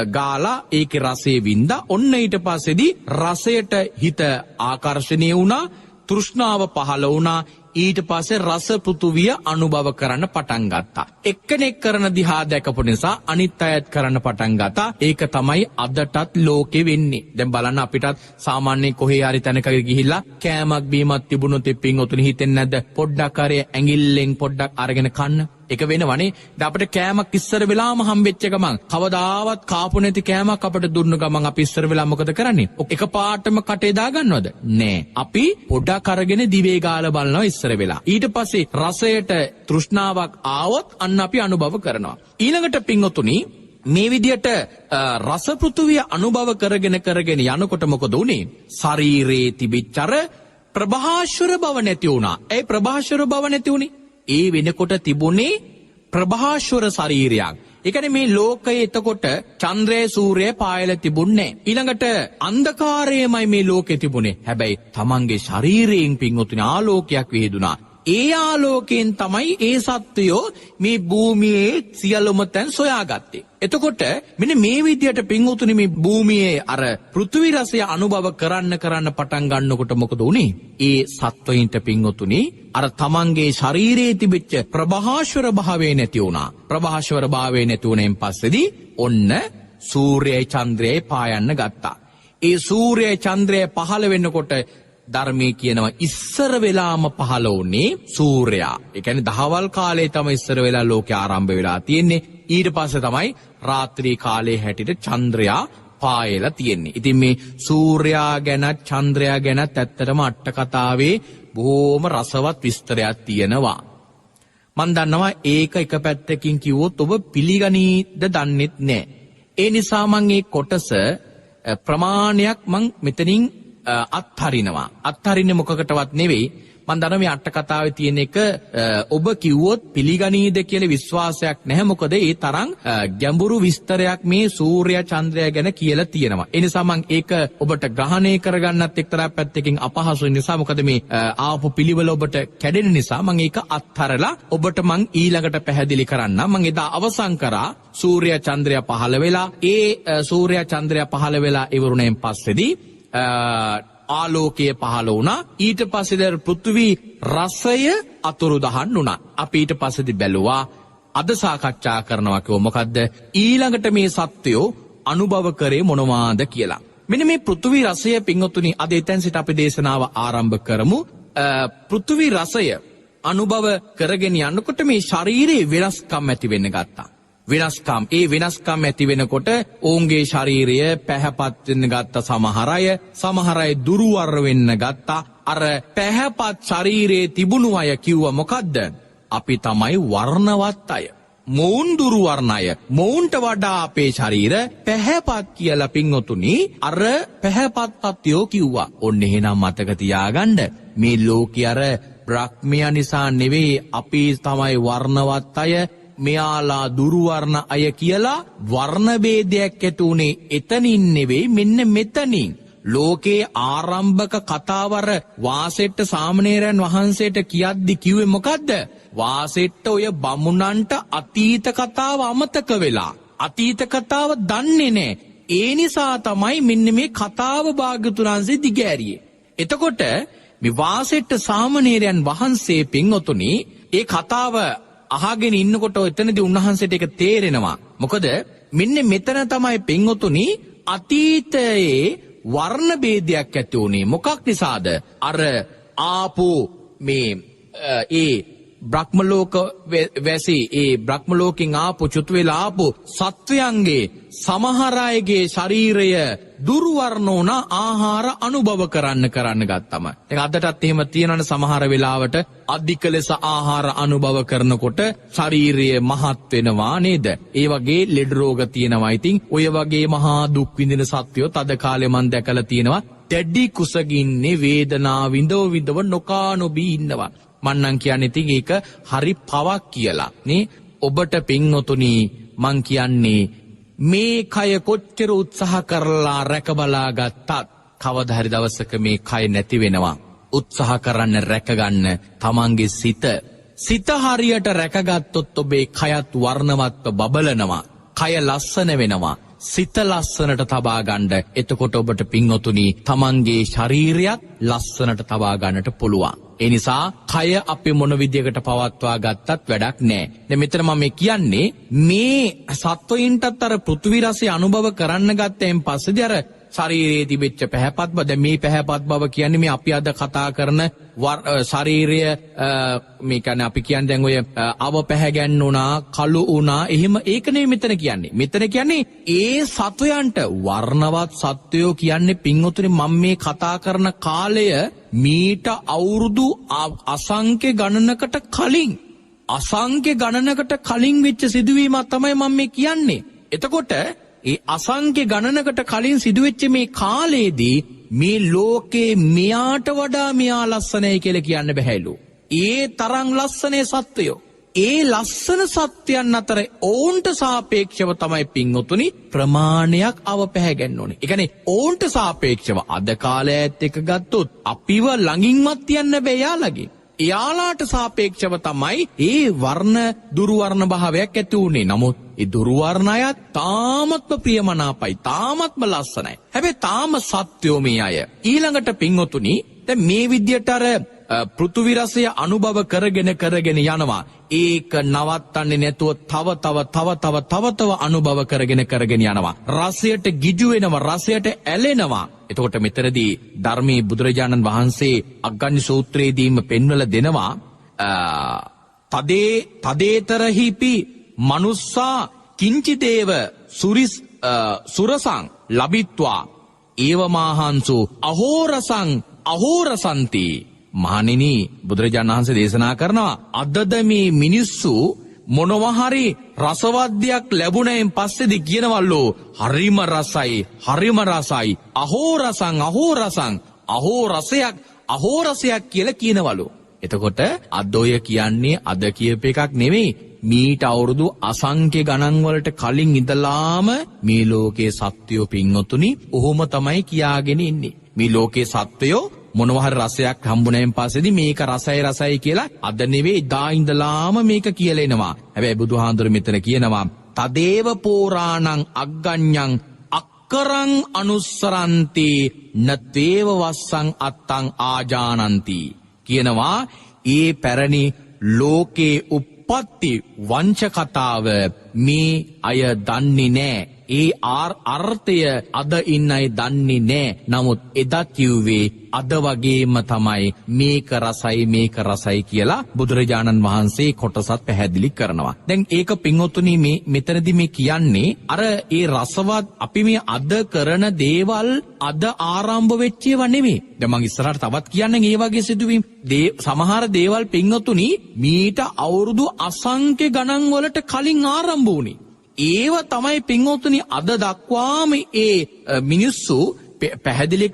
ගාලා ඒකේ රසය වින්දා. ඔන්න ඊට පස්සේදී රසයට හිත ආකර්ෂණීය වුණා, තෘෂ්ණාව පහළ වුණා. ඊට පස්සේ රස පෘථුවිය අනුභව කරන්න පටන් ගත්තා. එක්කෙනෙක් කරන දිහා දැකපු නිසා අනිත් අයත් කරන්න පටන් ගත්තා. ඒක තමයි අදටත් ලෝකෙ වෙන්නේ. දැන් බලන්න අපිටත් සාමාන්‍යයෙන් කොහේ හරි තැනක ගිහිල්ලා කෑමක් බීමක් තිබුණොත් පින් ඔතුන හිතෙන්නේ නැද්ද? පොඩ්ඩක් හරි ඇඟිල්ලෙන් පොඩ්ඩක් අරගෙන කන්න. ඒක වෙනවනේ. දැන් අපිට කෑමක් ඉස්සර වෙලාම හම්බෙච්ච ගමන් කවදාවත් කාපු නැති කෑමක් අපිට දුන්න ගමන් අපි ඉස්සර වෙලා මොකද කරන්නේ? එකපාරටම කටේ දාගන්නවද? නෑ. අපි පොඩක් අරගෙන දිවේ ගාලා බලනවා ඉස්සර වෙලා. ඊට පස්සේ රසයට තෘෂ්ණාවක් ආවොත් අන්න අපි අනුභව කරනවා. ඊළඟට පින්වතුනි මේ විදියට රස පෘථුවිය අනුභව කරගෙන කරගෙන යනකොට මොකද වුනේ? ශරීරයේ තිබිච්ච අර ප්‍රභාෂ්වර බව නැති වුණා. ඒ ප්‍රභාෂ්වර බව නැති වුනේ? ඒ වෙනකොට තිබුණේ ප්‍රභාෂ්වර ශරීරයක්. ඒ කියන්නේ මේ ලෝකයේ එතකොට චන්ද්‍රය සූර්යය පායලා තිබුණේ නැහැ. ඊළඟට අන්ධකාරයමයි මේ ලෝකේ තිබුණේ. හැබැයි තමන්ගේ ශරීරයෙන් පින්වතුනි ආලෝකයක් විහිදුනා. ඒ ආලෝකයෙන් තමයි ඒ සත්වයෝ මේ භූමියේ සියලුම තැන් සොයාගත්තේ. එතකොට මෙන්න මේ විදියට පින්වතුනි මේ භූමියේ අර පෘථිවි රසය අනුභව කරන්න කරන්න පටන් ගන්නකොට මොකද වුනේ? ඒ සත්වයින්ට පින්වතුනි අර තමන්ගේ ශරීරයේ තිබිච්ච ප්‍රභාෂ්වර භාවය නැති වුණා. ප්‍රභාෂ්වර භාවය නැති වුණෙන් පස්සේදී ඔන්න සූර්යයි චන්ද්‍රයයි පායන්න ගත්තා. ඒ සූර්යයි චන්ද්‍රයයි පහළ වෙනකොට ධර්මයේ කියනවා ඉස්සර වෙලාම පහළ වුණේ සූර්යයා. ඒ කියන්නේ දහවල් කාලේ තමයි ඉස්සර වෙලා ලෝකේ ආරම්භ වෙලා තියෙන්නේ. ඊට පස්සේ තමයි රාත්‍රී කාලේ හැටියට චන්ද්‍රයා පායලා තියෙන්නේ. ඉතින් මේ සූර්යයා ගැන චන්ද්‍රයා ගැනත් ඇත්තටම අට කතාවේ බොහොම රසවත් විස්තරයක් තියෙනවා. මං දන්නවා ඒක එක පැත්තකින් කිව්වොත් ඔබ පිළිගනීද දන්නෙත් නෑ. ඒ නිසා මං මේ කොටස ප්‍රමාණයක් මං මෙතනින් අත්හරිනවා. අත්හරින්නේ මොකකටවත් නෙවෙයි. මං දන්නවා මේ අට කතාවේ තියෙන එක ඔබ කිව්වොත් පිළිගනීද කියලා විශ්වාසයක් නැහැ. මොකද ඒ තරම් ගැඹුරු විස්තරයක් මේ සූර්ය චන්ද්‍රය ගැන කියලා තියෙනවා. ඒ නිසා මං ඒක ඔබට ග්‍රහණය කරගන්නත් එක්තරා පැත්තකින් අපහසු නිසා, මොකද මේ ආපු පිළිවෙල ඔබට කැඩෙන නිසා මං ඒක අත්හරලා ඔබට මං ඊළඟට පැහැදිලි කරන්නම්. මං එදා අවසන් කරා සූර්ය චන්ද්‍රය පහළ වෙලා, ඒ සූර්ය චන්ද්‍රය පහළ වෙලා ඉවරුණෙන් පස්සේදී ආලෝකය පහළ වුණා. ඊට පස්සේ දැන් පෘථිවි රසය අතුරුදහන් වුණා. අපි ඊට පස්සේදී බැලුවා අද සාකච්ඡා කරනවා කිව්ව මොකද්ද ඊළඟට මේ සත්වයෝ අනුභව කරේ මොනවාද කියලා. මෙන්න මේ පෘථිවි රසය පින්වතුනි අද එතෙන් සිට අපි දේශනාව ආරම්භ කරමු. පෘථිවි රසය අනුභව කරගෙන යනකොට මේ ශරීරයේ වෙනස්කම් ඇති වෙන්න ගත්තා. වෙනස්කම්, ඒ වෙනස්කම් ඇති වෙනකොට ඔවුන්ගේ ශරීරය පැහැපත් වෙන්න ගත්ත සමහර අය, සමහර අය දුර්වර්ණ වෙන්න ගත්තා. අර පැහැපත් ශරීරයේ තිබුණු අය කිව්වා මොකද්ද? අපි තමයි වර්ණවත් අය. මොවුන් දුර්වර්ණ අය. මොවුන්ට වඩා අපේ ශරීර පැහැපත් කියලා පින්වතුනි අර පැහැපත් තත්ත්වයෝ කිව්වා. ඔන්න එහෙනම් මතක තියාගන්න මේ ලෝකේ අර බ්‍රහ්මයා නිසා නෙවෙයි අපි තමයි වර්ණවත් අය, මෙයාලා දුර්වර්ණ අය කියලා වර්ණ ભેදයක් ඇති උනේ එතනින් නෙවෙයි, මෙන්න මෙතනින්. ලෝකේ ආරම්භක කතාවර වාසෙට්ට සාමණේරයන් වහන්සේට කියද්දි කිව්වේ මොකද්ද? වාසෙට්ට ඔය බමුණන්ට අතීත කතාව අමතක වෙලා, අතීත කතාව දන්නේ නෑ. ඒ නිසා තමයි මෙන්න මේ කතාව භාග්‍යතුන් වහන්සේ දිගෑරියේ. එතකොට මේ වාසෙට්ට සාමණේරයන් වහන්සේ පින්වතුනි ඒ කතාව අහගෙන ඉන්නකොට එතනදී උන්වහන්සේට ඒක තේරෙනවා. මොකද මෙන්න මෙතන තමයි පින්වතුනි අතීතයේ වර්ණ ભેදයක් ඇති වුණේ. මොකක් නිසාද? අර ආපු මේ ඒ බ්‍රහ්ම ලෝක වැසි ඒ බ්‍රහ්ම ලෝකෙන් ආපු චුත වෙලා ආපු සත්වයන්ගේ සමහර අයගේ ශරීරය දුර්වර්ණ වුණා ආහාර අනුභව කරන්න කරන්න ගත්තම. දැන් අදටත් එහෙම තියෙනවනේ සමහර වෙලාවට අධික ලෙස ආහාර අනුභව කරනකොට ශරීරය මහත් වෙනවා නේද? ඒ වගේ ලෙඩ රෝග තියෙනවා. ඉතින් ඔය වගේ මහා දුක් විඳින සත්වයෝ තද කාලේ මං දැකලා තියෙනවා. දැඩි කුසගින්නේ වේදනා විඳව විඳව නොකා නොබී ඉන්නවා. මං නම් කියන්නේ ඉතින් ඒක හරි පවක් කියලා නේ. ඔබට පින්වතුනි මං කියන්නේ මේ කය කොච්චර උත්සාහ කරලා රැකබලා ගත්තත් කවදා හරි දවසක මේ කය නැති වෙනවා. උත්සාහ කරන්න රැකගන්න තමන්ගේ සිත. සිත හරියට රැකගත්තොත් ඔබේ කයත් වර්ණවත්ව බබලනවා. කය ලස්සන වෙනවා. සිත ලස්සනට තබා ගන්න. එතකොට ඔබට පින්වතුනි තමන්ගේ ශරීරයත් ලස්සනට තබා ගන්නට පුළුවන්. ඒ නිසා කය අපි මොන විදියකට පවත්වා ගත්තත් වැඩක් නෑ. දැන් මෙතන මම මේ කියන්නේ මේ සත්වයින්ටත් අර පෘථිවි රසය අනුභව කරන්න ගත්තෙන් පස්සේදී අර ශරීරයේ තිබෙච්ච පැහැපත් බව, දැන් මේ පැහැපත් බව කියන්නේ මේ අපි අද කතා කරන ශරීරය, මේ කියන්නේ අපි කියන්නේ දැන් ඔය අව පැහැගැන්නුණා, කළු වුණා, එහෙම ඒක නෙවෙයි මෙතන කියන්නේ. මෙතන කියන්නේ ඒ සත්වයන්ට වර්ණවත් සත්වයෝ කියන්නේ පින්වතුනි මම මේ කතා කරන කාලය මීට අවුරුදු අසංඛ්‍ය ගණනකට කලින්, අසංඛ්‍ය ගණනකට කලින් වෙච්ච සිදුවීමක් තමයි මම මේ කියන්නේ. එතකොට ඒ අසංඛ්‍ය ගණනකට කලින් සිදුවෙච්ච මේ කාලයේදී මේ ලෝකේ මෙයාට වඩා මෙයා ලස්සනයි කියලා කියන්න බැහැලු. ඒ තරම් ලස්සනේ සත්වයෝ. ඒ ලස්සන සත්වයන් අතර ඔවුන්ට සාපේක්ෂව තමයි පින්වතුනි ප්‍රමාණයක් අව පැහැගන්න ඕනේ. ඒ කියන්නේ ඔවුන්ට සාපේක්ෂව අද කාලයත් එක්ක ගත්තොත් අපිව ළඟින්වත් තියන්න බෑ යාළගේ. එයාලාට සාපේක්ෂව තමයි ඒ වර්ණ දුර්වර්ණ භාවයක් ඇති වුනේ. නමුත් ඒ දුර්වර්ණ අයත් තාමත්ම ප්‍රියමනාපයි, තාමත්ම ලස්සනයි. හැබැයි තාම සත්වයෝ මේ අය. ඊළඟට පින්වතුනි දැන් මේ විදියට අර පෘථුවි රසය අනුභව කරගෙන කරගෙන යනවා. ඒක නවත්තන්නේ නැතුව තව තව තව තව තව තව අනුභව කරගෙන කරගෙන යනවා. රසයට ගිජු වෙනවා, රසයට ඇලෙනවා. එතකොට මෙතනදී ධර්මයේ බුදුරජාණන් වහන්සේ අග්ගඤ්ඤ සූත්‍රයේදීම පෙන්වලා දෙනවා, තදේ තදේතරහිපි මනුස්සා කිංචිදේව සුරිස් සුරසං ලබිත්වා ඒවමාහන්සු අහෝරසං අහෝරසන්ති. මහණෙනි, බුදුරජාණන් වහන්සේ දේශනා කරනවා අදද මේ මිනිස්සු මොනවා හරි රසවත් දෙයක් ලැබුණයින් පස්සේදී කියනවලු හරිම රසයි, හරිම රසයි, අහෝ රසං අහෝ රසං, අහෝ රසයක් අහෝ රසයක් කියලා කියනවලු. එතකොට අද ඔය කියන්නේ අද කියප එකක් නෙවෙයි. මීට අවුරුදු අසංඛ්‍ය ගණන් වලට කලින් ඉඳලාම මේ ලෝකයේ සත්වයෝ පින්වතුනි ඔහොම තමයි කියාගෙන ඉන්නේ. මේ ලෝකයේ සත්වයෝ මොනවා හරි රසයක් හම්බුනයින් පස්සේදී මේක රසයි රසයි කියලා අද නෙවෙයි දා ඉඳලාම මේක කියලා එනවා. හැබැයි බුදුහාඳුර මෙතන කියනවා තදේව පෝරාණං අග්ගඤ්ඤං අක්කරං අනුස්සරಂತಿ නතේව වස්සං අත්තං ආජානಂತಿ කියනවා. ඒ පැරණි ලෝකේ උප්පත්ති වංශ කතාව මේ අය දන්නේ නෑ. ඒ අර්ථය අද ඉන්න අය දන්නේ නෑ. නමුත් එදා කිව්වේ අද වගේම තමයි මේක රසයි මේක රසයි කියලා බුදුරජාණන් වහන්සේ කොටසත් පැහැදිලි කරනවා. දැන් ඒක පින්වතුනි මේ මෙතනදි මේ කියන්නේ අර ඒ රසවත් අපි මේ අද කරන දේවල් අද ආරම්භ වෙච්ච ඒවා නෙමෙයි. දැන් මං ඉස්සරහට තවත් කියන්නම් ඒ වගේ සිදුවීම්. සමහර දේවල් පින්වතුනි මීට අවුරුදු අසංඛ්‍ය ගණන් වලට කලින් ආරම්භ වුණේ. ඒව තමයි පින්වතුනි අද දක්වාම ඒ මිනිස්සු පැහැදිලි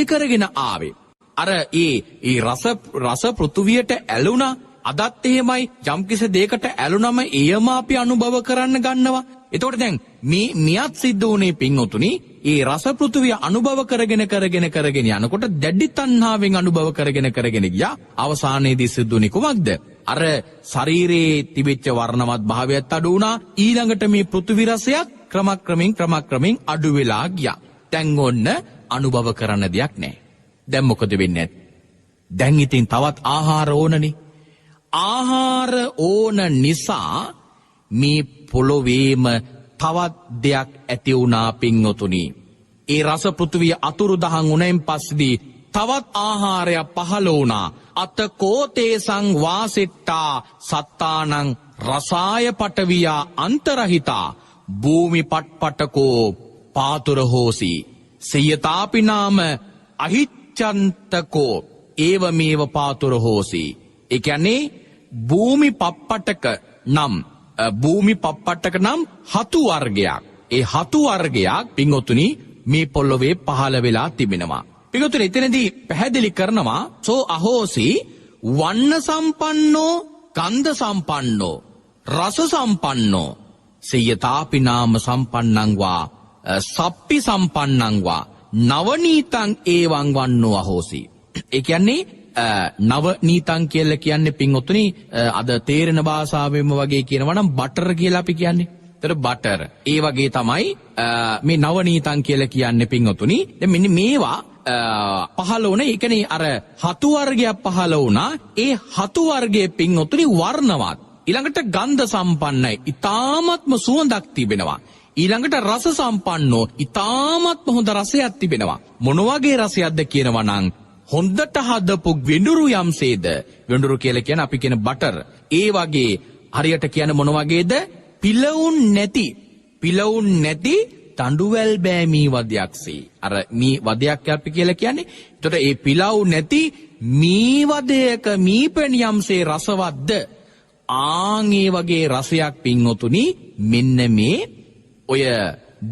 කරගෙන ආවේ. අර ඒ ඒ රස පෘථුවියට ඇලුනා. අදත් එහෙමයි යම්කිසි දෙයකට ඇලුනම එයම අපි අනුභව කරන්න ගන්නවා. එතකොට දැන් මේ මියත් සිද්ධ වුණේ පින්වතුනි ඒ රස පෘථුවිය අනුභව කරගෙන කරගෙන කරගෙන යනකොට දැඩි තණ්හාවෙන් අනුභව කරගෙන කරගෙන ගියා. අවසානයේදී සිද්ධ වුණේ කුමක්ද? අර ශරීරයේ තිබිච්ච වර්ණවත් භාවයත් අඩු වුණා. ඊළඟට මේ පෘථුවි රසයත් ක්‍රමක්‍රමෙන් අඩු වෙලා ගියා. දැන් ඔන්න අනුභව කරන්න දෙයක් නැහැ. දැන් මොකද වෙන්නේ? දැන් ඉතින් තවත් ආහාර ඕනනේ. ආහාර ඕන නිසා මේ පොළොවේම තවත් දෙයක් ඇති වුණා පින්වතුනි. ඒ රස පෘථුවිය අතුරුදහන් වුණෙන් පස්සේදී තවත් ආහාරයක් පහළ වුණා. අතකෝ තේසං වාසිට්ටා සත්තානං රසාය පටවියා අන්තරහිතා භූමි පට්පටකෝ පාතුර හෝසි සේයතාපි නාම අහිච්ඡන්තකෝ ඒවමේව පාතුර හෝසි. ඒ කියන්නේ භූමි පප්පටක නම් භූමි පප්පටක නම් හතු වර්ගයක්. ඒ හතු වර්ගයක් පින්වතුනි මේ පොළොවේ පහළ වෙලා තිබෙනවා. පින්වතුනි එතනදී පැහැදිලි කරනවා සෝ අහෝසි වන්න සම්පන්නෝ ගන්ධ සම්පන්නෝ රස සම්පන්නෝ සේයතාපි නාම සම්පන්නං වා සප්පි සම්පන්නං වා නවනීතං ඒවං වන්නෝ අහෝසි. ඒ කියන්නේ නවනීතං කියලා කියන්නේ පින්වතුනි අද තේරෙන භාෂාවෙන්ම වගේ කියනවා නම් බටර් කියලා අපි කියන්නේ. ඒතර බටර්. ඒ වගේ තමයි මේ නවනීතං කියලා කියන්නේ පින්වතුනි. දැන් මෙන්න මේවා පහළ වුණ, ඒ කියන්නේ අර හතු වර්ගයක් පහළ වුණා. ඒ හතු වර්ගයේ පින්වතුනි වර්ණවත්. ඊළඟට ගන්ධ සම්පන්නයි. ඊ타මත්ම සුවඳක් තිබෙනවා. ඊළඟට රස සම්පන්නෝ, ඊ타මත්ම හොඳ රසයක් තිබෙනවා. මොන වගේ රසයක්ද කියනවා නම් හොඳට හදපු වෙඬුරු යම්සේද, වෙඬුරු කියලා කියන්නේ අපි කියන බටර්. ඒ වගේ හරියට කියන්නේ මොන වගේද? පිලවුන් නැති, පිලවුන් නැති තඬුවැල් බෑමී වදයක්සේ. අර මී වදයක් අපි කියලා කියන්නේ. එතකොට ඒ පිලව් නැති මී වදයක මීපැණි යම්සේ රසවත්ද, ආන් ඒ වගේ රසයක් පින්වතුනි මෙන්න මේ ඔය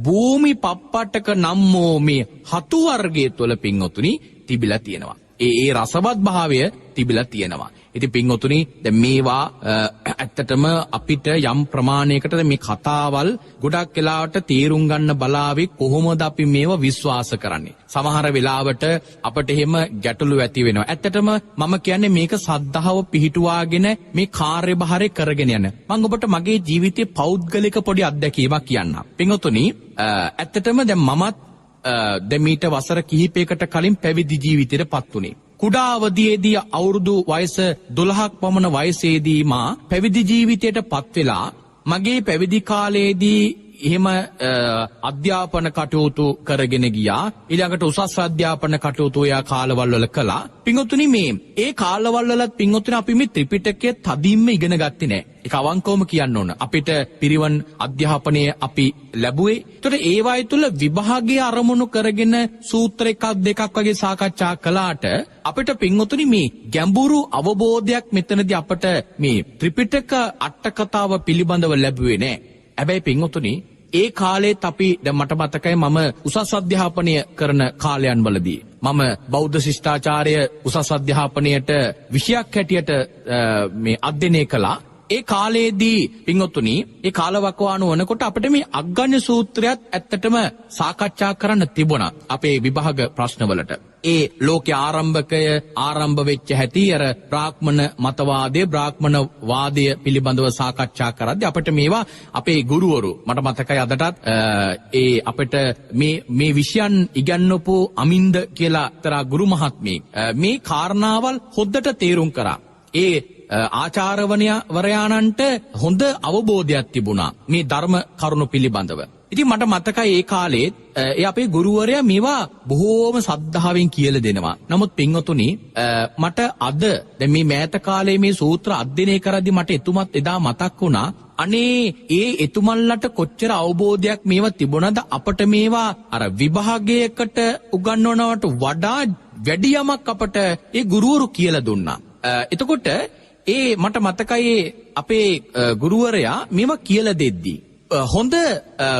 භූමි පප්පටක නම් වූ මේ හතු වර්ගය තුළ පින්වතුනි තිබිලා තියෙනවා. ඒ ඒ රසවත් භාවය තිබිලා තියෙනවා. ඉතින් පින්වතුනි දැන් මේවා ඇත්තටම අපිට යම් ප්‍රමාණයකට මේ කතාවල් ගොඩක් වෙලාවට තේරුම් ගන්න බලාවේ කොහොමද අපි මේවා විශ්වාස කරන්නේ. සමහර වෙලාවට අපට එහෙම ගැටලු ඇති වෙනවා. ඇත්තටම මම කියන්නේ මේක සද්ධාව පිහිටුවාගෙන මේ කාර්යභාරය කරගෙන යන. මම ඔබට මගේ ජීවිතයේ පෞද්ගලික පොඩි අත්දැකීමක් කියන්නම්. පින්වතුනි ඇත්තටම දැන් මමත් දැන් මීට වසර කිහිපයකට කලින් පැවිදි ජීවිතයට පත් වුණේ. කුඩා අවදියේදී අවුරුදු වයස 12ක් පමණ වයසේදී මා පැවිදි ජීවිතයට පත් වෙලා මගේ පැවිදි කාලයේදී එහෙම අධ්‍යාපන කටයුතු කරගෙන ගියා. ඊළඟට උසස් අධ්‍යාපන කටයුතු ඔයා කාලවල් වල කළා. පින්වතුනි මේ ඒ කාලවල් වලත් පින්වතුනි අපි මේ ත්‍රිපිටකය තදින්ම ඉගෙන ගත්තේ නෑ. ඒක අවංකවම කියන්න ඕන. අපිට පිරිවන් අධ්‍යාපනය අපි ලැබුවේ. ඒතකොට ඒ වයි තුල විභාගයේ අරමුණු කරගෙන සූත්‍ර එකක් දෙකක් වගේ සාකච්ඡා කළාට අපිට පින්වතුනි මේ ගැඹුරු අවබෝධයක් මෙතනදී අපට මේ ත්‍රිපිටක අට කතාව පිළිබඳව ලැබුවේ නෑ. හැබැයි පින්වතුනි ඒ කාලේත් අපි දැන් මට මතකයි මම උසස් අධ්‍යාපනය කරන කාලයන් වලදී මම බෞද්ධ ශිෂ්ටාචාරය උසස් අධ්‍යාපනයට විෂයක් හැටියට මේ අධ්‍යයනය කළා. ඒ කාලයේදී පින්වතුනි ඒ කාලවකවානුව වනකොට අපිට මේ අග්ගඤ්ඤ සූත්‍රයත් ඇත්තටම සාකච්ඡා කරන්න තිබුණා අපේ විභාග ප්‍රශ්නවලට. ඒ ලෝකේ ආරම්භකය ආරම්භ වෙච්ච හැටි අර බ්‍රාහ්මණ මතවාදය බ්‍රාහ්මණ වාදය පිළිබඳව සාකච්ඡා කරද්දී අපිට මේවා අපේ ගුරුවරු මට මතකයි අදටත් ඒ අපිට මේ මේ විෂයන් ඉගැන්වපු අමින්ද කියලා එක්තරා ගුරු මහත්මයෙක් මේ කාරණාවල් හොද්දට තේරුම් කරා. ඒ ආචාර්යවරයාණන්ට හොඳ අවබෝධයක් තිබුණා මේ ධර්ම කරුණු පිළිබඳව. ඉතින් මට මතකයි ඒ කාලේත් ඒ අපේ ගුරුවරයා මේවා බොහෝම සද්ධාවෙන් කියලා දෙනවා. නමුත් පින්වතුනි මට අද දැන් මේ මෑත කාලේ මේ සූත්‍ර අධ්‍යයනය කරද්දි මට එතුමත් එදා මතක් වුණා. අනේ ඒ එතුමන්ලට කොච්චර අවබෝධයක් මේවා තිබුණාද, අපට මේවා අර විභාගයකට උගන්වනවට වඩා වැඩි යමක් අපට ඒ ගුරුවරු කියලා දුන්නා. එතකොට ඒ මට මතකයි අපේ ගුරුවරයා මේවා කියලා දෙද්දි හොඳ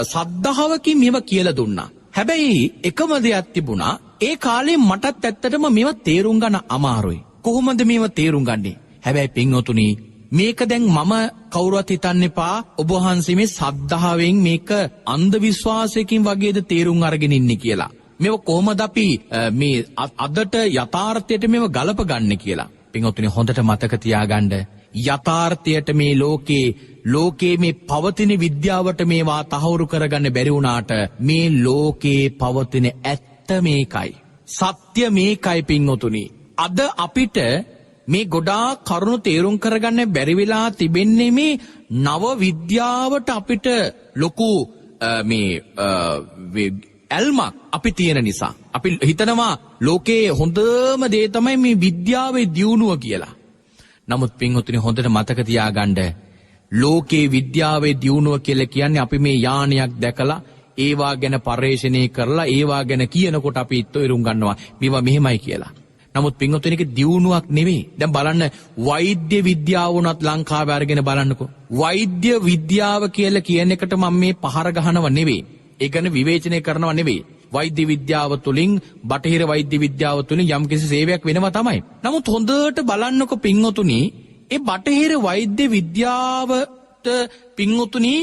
සද්ධාවකින් මේවා කියලා දුන්නා. හැබැයි එකම දෙයක් තිබුණා, ඒ කාලේ මටත් ඇත්තටම මේවා තේරුම් ගන්න අමාරුයි. කොහොමද මේවා තේරුම් ගන්නේ? හැබැයි පින්වතුනි මේක දැන් මම කවුරුවත් හිතන්න එපා ඔබ වහන්සේ මේ සද්ධාවෙන් මේක අන්ධ විශ්වාසයකින් වගේද තේරුම් අරගෙන ඉන්නේ කියලා. මේව කොහොමද අපි මේ අදට යථාර්ථයට මේව ගලප ගන්න කියලා. පින්වතුනි හොඳට මතක තියාගන්න, යථාර්ථයට මේ ලෝකේ මේ පවතින විද්‍යාවට මේවා තහවුරු කරගන්න බැරි වුණාට මේ ලෝකේ පවතින ඇත්ත මේකයි. සත්‍ය මේකයි පින්වතුනි. අද අපිට මේ ගොඩාක් කරුණු තේරුම් කරගන්න බැරි වෙලා තිබෙන්නේ මේ නව විද්‍යාවට අපිට ලොකු මේ ඇල්මක් අපි තියෙන නිසා. අපි හිතනවා ලෝකයේ හොඳම දේ තමයි මේ විද්‍යාවේ දියුණුව කියලා. නමුත් පින්වතුනි හොඳට මතක තියාගන්න, ලෝකේ විද්‍යාවේ දියුණුව කියලා කියන්නේ අපි මේ යානයක් දැකලා ඒවා ගැන පර්යේෂණය කරලා ඒවා ගැන කියනකොට අපි තේරුම් ගන්නවා මේවා මෙහෙමයි කියලා. නමුත් පින්වතුනි ඒක දියුණුවක් නෙවෙයි. දැන් බලන්න වෛද්‍ය විද්‍යාව වුණත් ලංකාවේ අරගෙන බලන්නකෝ. වෛද්‍ය විද්‍යාව කියලා කියන එකට මම මේ පහර ගහනව නෙවෙයි. ඒ ගැන විවේචනය කරනව නෙවෙයි. වෛද්‍ය විද්‍යාව තුළින් බටහිර වෛද්‍ය විද්‍යාව තුළින් යම්කිසි සේවයක් වෙනවා තමයි. නමුත් හොඳට බලන්නකො පින්වතුනි, ඒ බටහිර වෛද්‍ය විද්‍යාවට පින්වතුනි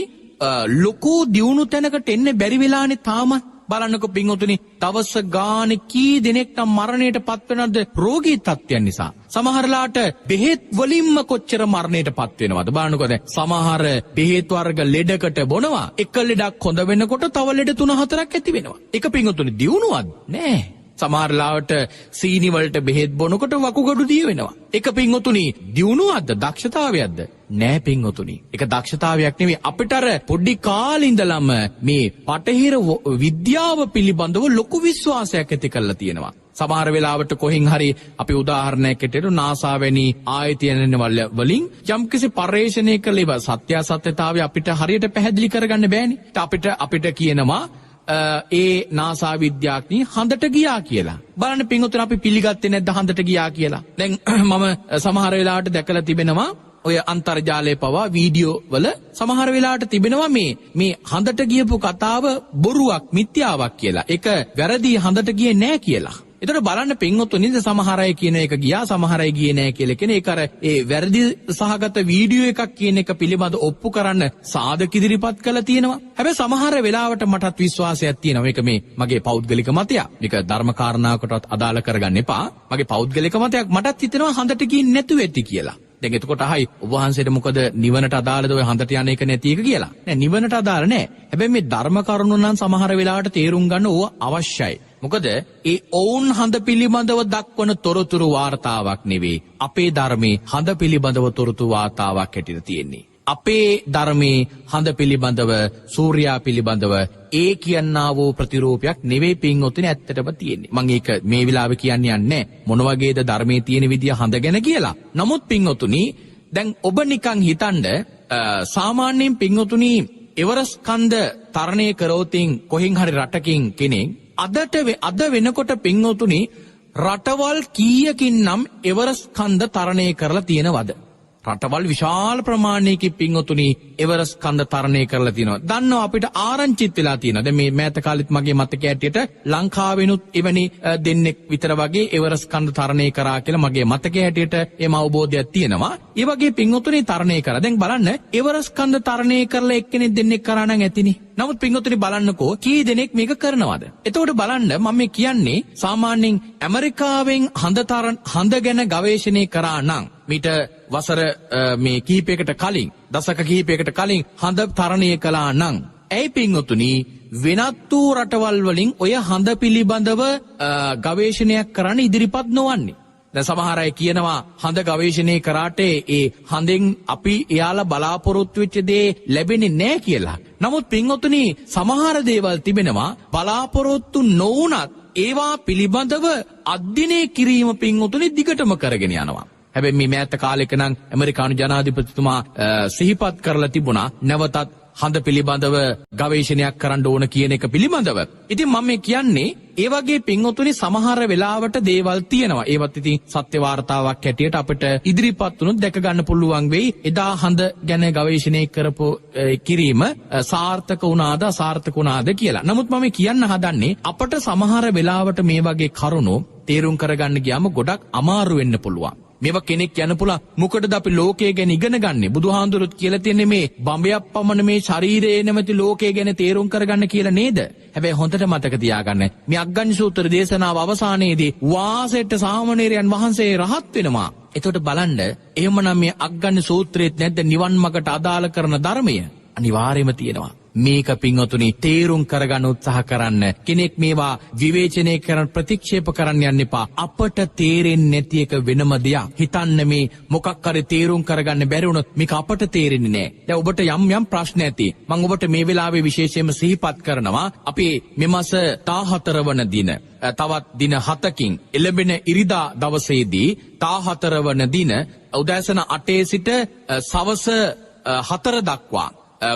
ලොකු දියුණු තැනකට එන්න බැරි වෙලානේ තාම. බලන්නකො පින්වතුනි, දවස ගානේ කී දෙනෙක් නම් මරණයට පත් වෙනවද රෝගී තත්ත්වයන් නිසා. සමහරලාට බෙහෙත් වලින්ම කොච්චර මරණයට පත් වෙනවද බලන්නකො. දැන් සමහර බෙහෙත් වර්ග ලෙඩකට බොනවා. එක ලෙඩක් හොඳ වෙනකොට තව ලෙඩ 3-4ක් ඇති වෙනවා. ඒක පින්වතුනි දියුණුවක්ද? නෑ. සමහර ලාවට සීනි වලට බෙහෙත් බොනකොට වකුගඩු දිය වෙනවා. ඒක පින්වතුනි දියුණුවක්ද දක්ෂතාවයක්ද? නෑ පින්වතුනි. ඒක දක්ෂතාවයක් නෙවෙයි. අපිට අර පොඩි කාලේ ඉඳලම මේ පටහිර විද්‍යාව පිළිබඳව ලොකු විශ්වාසයක් ඇති කරලා තියෙනවා. සමහර වෙලාවට කොහෙන් හරි අපි උදාහරණයක් ඇටියට නාසා වැනි ආයතන වලින් යම්කිසි පර්යේෂණය කළ ඒවා සත්‍යාසත්‍යතාවය අපිට හරියට පැහැදිලි කරගන්න බෑනේ. අපිට කියනවා ඒ නාසා විද්‍යාඥයි හඳට ගියා කියලා. බලන්න පින්වතුනි, අපි පිළිගත්තේ නැද්ද හඳට ගියා කියලා? දැන් මම සමහර වෙලාවට දැකලා තිබෙනවා ඔය අන්තර්ජාලයේ පවා වීඩියෝ වල සමහර වෙලාවට තිබෙනවා මේ හඳට ගියපු කතාව බොරුවක් මිත්‍යාවක් කියලා. ඒක වැරදි, හඳට ගියේ නෑ කියලා. එතකොට බලන්න පින්වතුනි, සමහර අය කියන එක ගියා, සමහර අය ගියේ නෑ කියලා කියන ඒක අර ඒ වැරදි සහගත වීඩියෝ එකක් කියන එක පිළිබඳ ඔප්පු කරන්න සාධක ඉදිරිපත් කරලා තියෙනවා. හැබැයි සමහර වෙලාවට මටත් විශ්වාසයක් තියෙනවා. මේක මේ මගේ පෞද්ගලික මතයක්. මේක ධර්ම කාරණාවකටවත් අදාළ කරගන්න එපා. මගේ පෞද්ගලික මතයක්. මටත් හිතෙනවා හඳට ගියේ නැතුව ඇති කියලා. දැන් එතකොට අහයි ඔබ වහන්සේට මොකද නිවනට අදාළද ඔය හඳට යන එක නැති එක කියලා? නෑ, නිවනට අදාළ නෑ. හැබැයි මේ ධර්ම කරුණු නම් සමහර වෙලාවට තේරුම් ගන්න ඕව අවශ්‍යයි. මොකද ඒ ඔවුන් හඳ පිළිබඳව දක්වන තොරතුරු වාර්තාවක් නෙවෙයි අපේ ධර්මයේ හඳ පිළිබඳව තොරතුරු වාර්තාවක් හැටියට තියෙන්නේ. අපේ ධර්මයේ හඳ පිළිබඳව, සූර්යා පිළිබඳව ඒ කියන්නා වූ ප්‍රතිරූපයක් නෙවෙයි පින්වතුනි ඇත්තටම තියෙන්නේ. මම ඒක මේ වෙලාවේ කියන්න යන්නේ මොන වගේද ධර්මයේ තියෙන විදිය හඳ ගැන කියලා. නමුත් පින්වතුනි, දැන් ඔබ නිකන් හිතනද සාමාන්‍යයෙන් පින්වතුනි එවරස් කන්ද තරණය කරෝතින් කොහෙන් හරි රටකින් කෙනෙක් අද වෙනකොට පින්වතුනි රටවල් කීයකින් නම් එවරස් කන්ද තරණය කරලා තියෙනවද? රටවල් විශාල ප්‍රමාණයකින් පින්වතුනි එවරස් කන්ද තරණය කරලා තියෙනවා. දන්නවා අපිට ආරංචිත් වෙලා තියෙනවා. දැන් මේ මෑත කාලෙත් මගේ මතකය ඇටියට ලංකාවෙනුත් එවැනි දෙන්නෙක් විතර වගේ එවරස් කන්ද තරණය කරා කියලා මගේ මතකය ඇටියට එම අවබෝධයක් තියෙනවා. ඒ වගේ පින්වතුනි තරණය කරා. දැන් බලන්න එවරස් කන්ද තරණය කරලා එක්කෙනෙක් දෙන්නෙක් කරා නම් ඇතිනේ. නමුත් පින්වතුනි බලන්නකෝ කී දෙනෙක් මේක කරනවද? එතකොට බලන්න මම මේ කියන්නේ සාමාන්‍යයෙන් ඇමරිකාවෙන් හඳ ගැන ගවේෂණය කරා නම් මීට වසර මේ කීපයකට කලින්, දශක කීපයකට කලින් හඳ තරණය කළා නම් ඇයි පින්වතුනි වෙනත් වූ රටවල් වලින් ඔය හඳ පිළිබඳව ගවේෂණයක් කරන්න ඉදිරිපත් නොවන්නේ? දැන් සමහර අය කියනවා හඳ ගවේෂණය කරාට ඒ හඳෙන් අපි එයාලා බලාපොරොත්තු වෙච්ච දේ ලැබෙන්නේ නැහැ කියලා. නමුත් පින්වතුනි සමහර දේවල් තිබෙනවා බලාපොරොත්තු නොවුනත් ඒවා පිළිබඳව අධ්‍යයනය කිරීම පින්වතුනි දිගටම කරගෙන යනවා. හැබැයි මේ මෑත කාලෙක නම් ඇමරිකානු ජනාධිපතිතුමා සිහිපත් කරලා තිබුණා නැවතත් හඳ පිළිබඳව ගවේෂණයක් කරන්න ඕන කියන එක පිළිබඳව. ඉතින් මම මේ කියන්නේ ඒ වගේ පින්වතුනි සමහර වෙලාවට දේවල් තියෙනවා. ඒවත් ඉතින් සත්‍ය වාර්තාවක් හැටියට අපිට ඉදිරිපත් වුණොත් දැක ගන්න පුළුවන් වෙයි. එදා හඳ ගැන ගවේෂණය කරපු කිරීම සාර්ථක වුණාද අසාර්ථක වුණාද කියලා. නමුත් මම කියන්න හදන්නේ අපට සමහර වෙලාවට මේ වගේ කරුණු තේරුම් කරගන්න ගියාම ගොඩක් අමාරු වෙන්න පුළුවන්. මේවා කෙනෙක් යන පුළුවන් මොකටද අපි ලෝකය ගැන ඉගෙන ගන්නෙ? බුදුහාඳුරුත් කියලා තියෙන්නේ මේ බඹයක් පමණ මේ ශරීරයේ නැමැති ලෝකය ගැන තේරුම් කරගන්න කියලා නේද? හැබැයි හොඳට මතක තියාගන්න මේ අග්ගඤ්ඤ සූත්‍ර දේශනාව අවසානයේදී වාසෙට්ට සාමණේරයන් වහන්සේ රහත් වෙනවා. එතකොට බලන්න එහෙමනම් මේ අග්ගඤ්ඤ සූත්‍රයේත් නැද්ද නිවන් මාර්ගට අදාළ කරන ධර්මය? අනිවාර්යයෙන්ම තියෙනවා. මේක පින්වතුනි තේරුම් කරගන්න උත්සාහ කරන්න. කෙනෙක් මේවා විවේචනය කරන ප්‍රතික්ෂේප කරන්න යන්න එපා. අපට තේරෙන්නේ නැති එක වෙනම දෙයක්. හිතන්න මේ මොකක් හරි තේරුම් කරගන්න බැරි වුණොත් මේක අපට තේරෙන්නේ නෑ. දැන් ඔබට යම් යම් ප්‍රශ්න ඇති. මම ඔබට මේ වෙලාවේ විශේෂයෙන්ම සිහිපත් කරනවා. අපි මෙමස 14 වන දින, තවත් දින 7කින් එළඹෙන ඉරිදා දවසේදී 14 වන දින උදෑසන 8 සිට සවස 4 දක්වා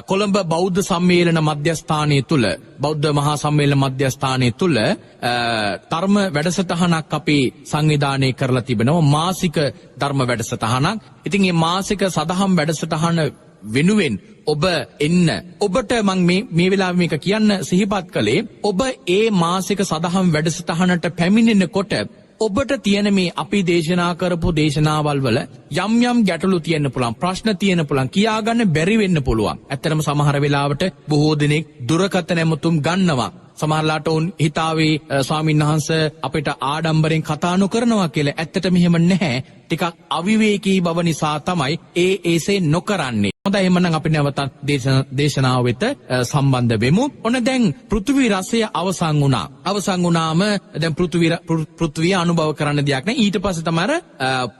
කොළඹ බෞද්ධ සම්මේලන මධ්‍යස්ථානය තුල, බෞද්ධ මහා සම්මේලන මධ්‍යස්ථානය තුල ධර්ම වැඩසටහනක් අපි සංවිධානය කරලා තිබෙනවා. මාසික ධර්ම වැඩසටහනක්. ඉතින් මේ මාසික සදහම් වැඩසටහන වෙනුවෙන් ඔබ එන්න. ඔබට මං මේ වෙලාවේ මේක කියන්න සිහිපත් කළේ ඔබ ඒ මාසික සදහම් වැඩසටහනට පැමිණෙනකොට ඔබට තියෙන මේ අපි දේශනා කරපු දේශනාවල් වල යම් යම් ගැටලු තියෙන්න පුළුවන්, ප්‍රශ්න තියෙන්න පුළුවන්, කියාගන්න බැරි වෙන්න පුළුවන්. ඇත්තටම සමහර වෙලාවට බොහෝ දෙනෙක් දුරකථන ඇමතුම් ගන්නවා. සමහරලාට උන් හිතාවේ ස්වාමීන් වහන්සේ අපිට ආඩම්බරෙන් කතා නොකරනවා කියලා. ඇත්තටම එහෙම නැහැ. ටිකක් අවිවේකී බව නිසා තමයි ඒ ඒසේ නොකරන්නේ. හොඳයි, එහෙමනම් අපි නැවතත් දේශනාව වෙත සම්බන්ධ වෙමු. ඔන්න දැන් පෘථිවි රසය අවසන් වුණා. අවසන් වුණාම දැන් පෘථිවිය අනුභව කරන්න දෙයක් නෑ. ඊට පස්සේ තමයි අර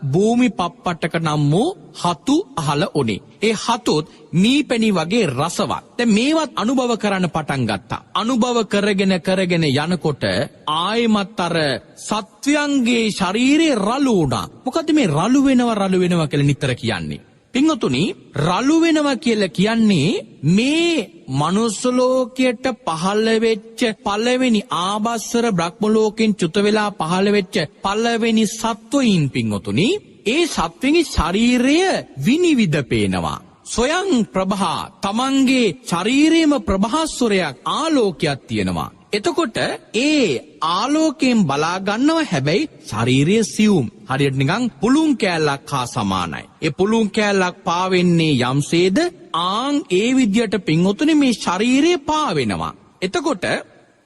භූමි පප්පටක නම් වූ හතු අහල උනේ. ඒ හතුත් මීපැණි වගේ රසවත්. දැන් මේවත් අනුභව කරන්න පටන් ගත්තා. අනුභව කරගෙන කරගෙන යනකොට ආයෙමත් අර සත්වයන්ගේ ශරීරේ රළු වුණා. මොකද්ද මේ රළු වෙනවා රළු වෙනවා කියලා නිතර කියන්නේ? පින්වතුනි, රළු වෙනවා කියලා කියන්නේ මේ මනුස්ස ලෝකයට පහළ වෙච්ච පළවෙනි ආබස්සර බ්‍රහ්ම ලෝකෙන් චුත වෙලා පහළ වෙච්ච පළවෙනි සත්වයින් පින්වතුනි, ඒ සත්වයින්ගේ ශරීරය විනිවිද පේනවා. සොයං ප්‍රභා, තමන්ගේ ශරීරයේම ප්‍රභාස්වරයක් ආලෝකයක් තියෙනවා. එතකොට ඒ ආලෝකයෙන් බලා ගන්නව, හැබැයි ශරීරය සියුම්. හරියට නිකන් පුළුන් කෑල්ලක් හා සමානයි. ඒ පුළුන් කෑල්ලක් පාවෙන්නේ යම්සේද ආන් ඒ විදියට පින්වතුනි මේ ශරීරය පාවෙනවා. එතකොට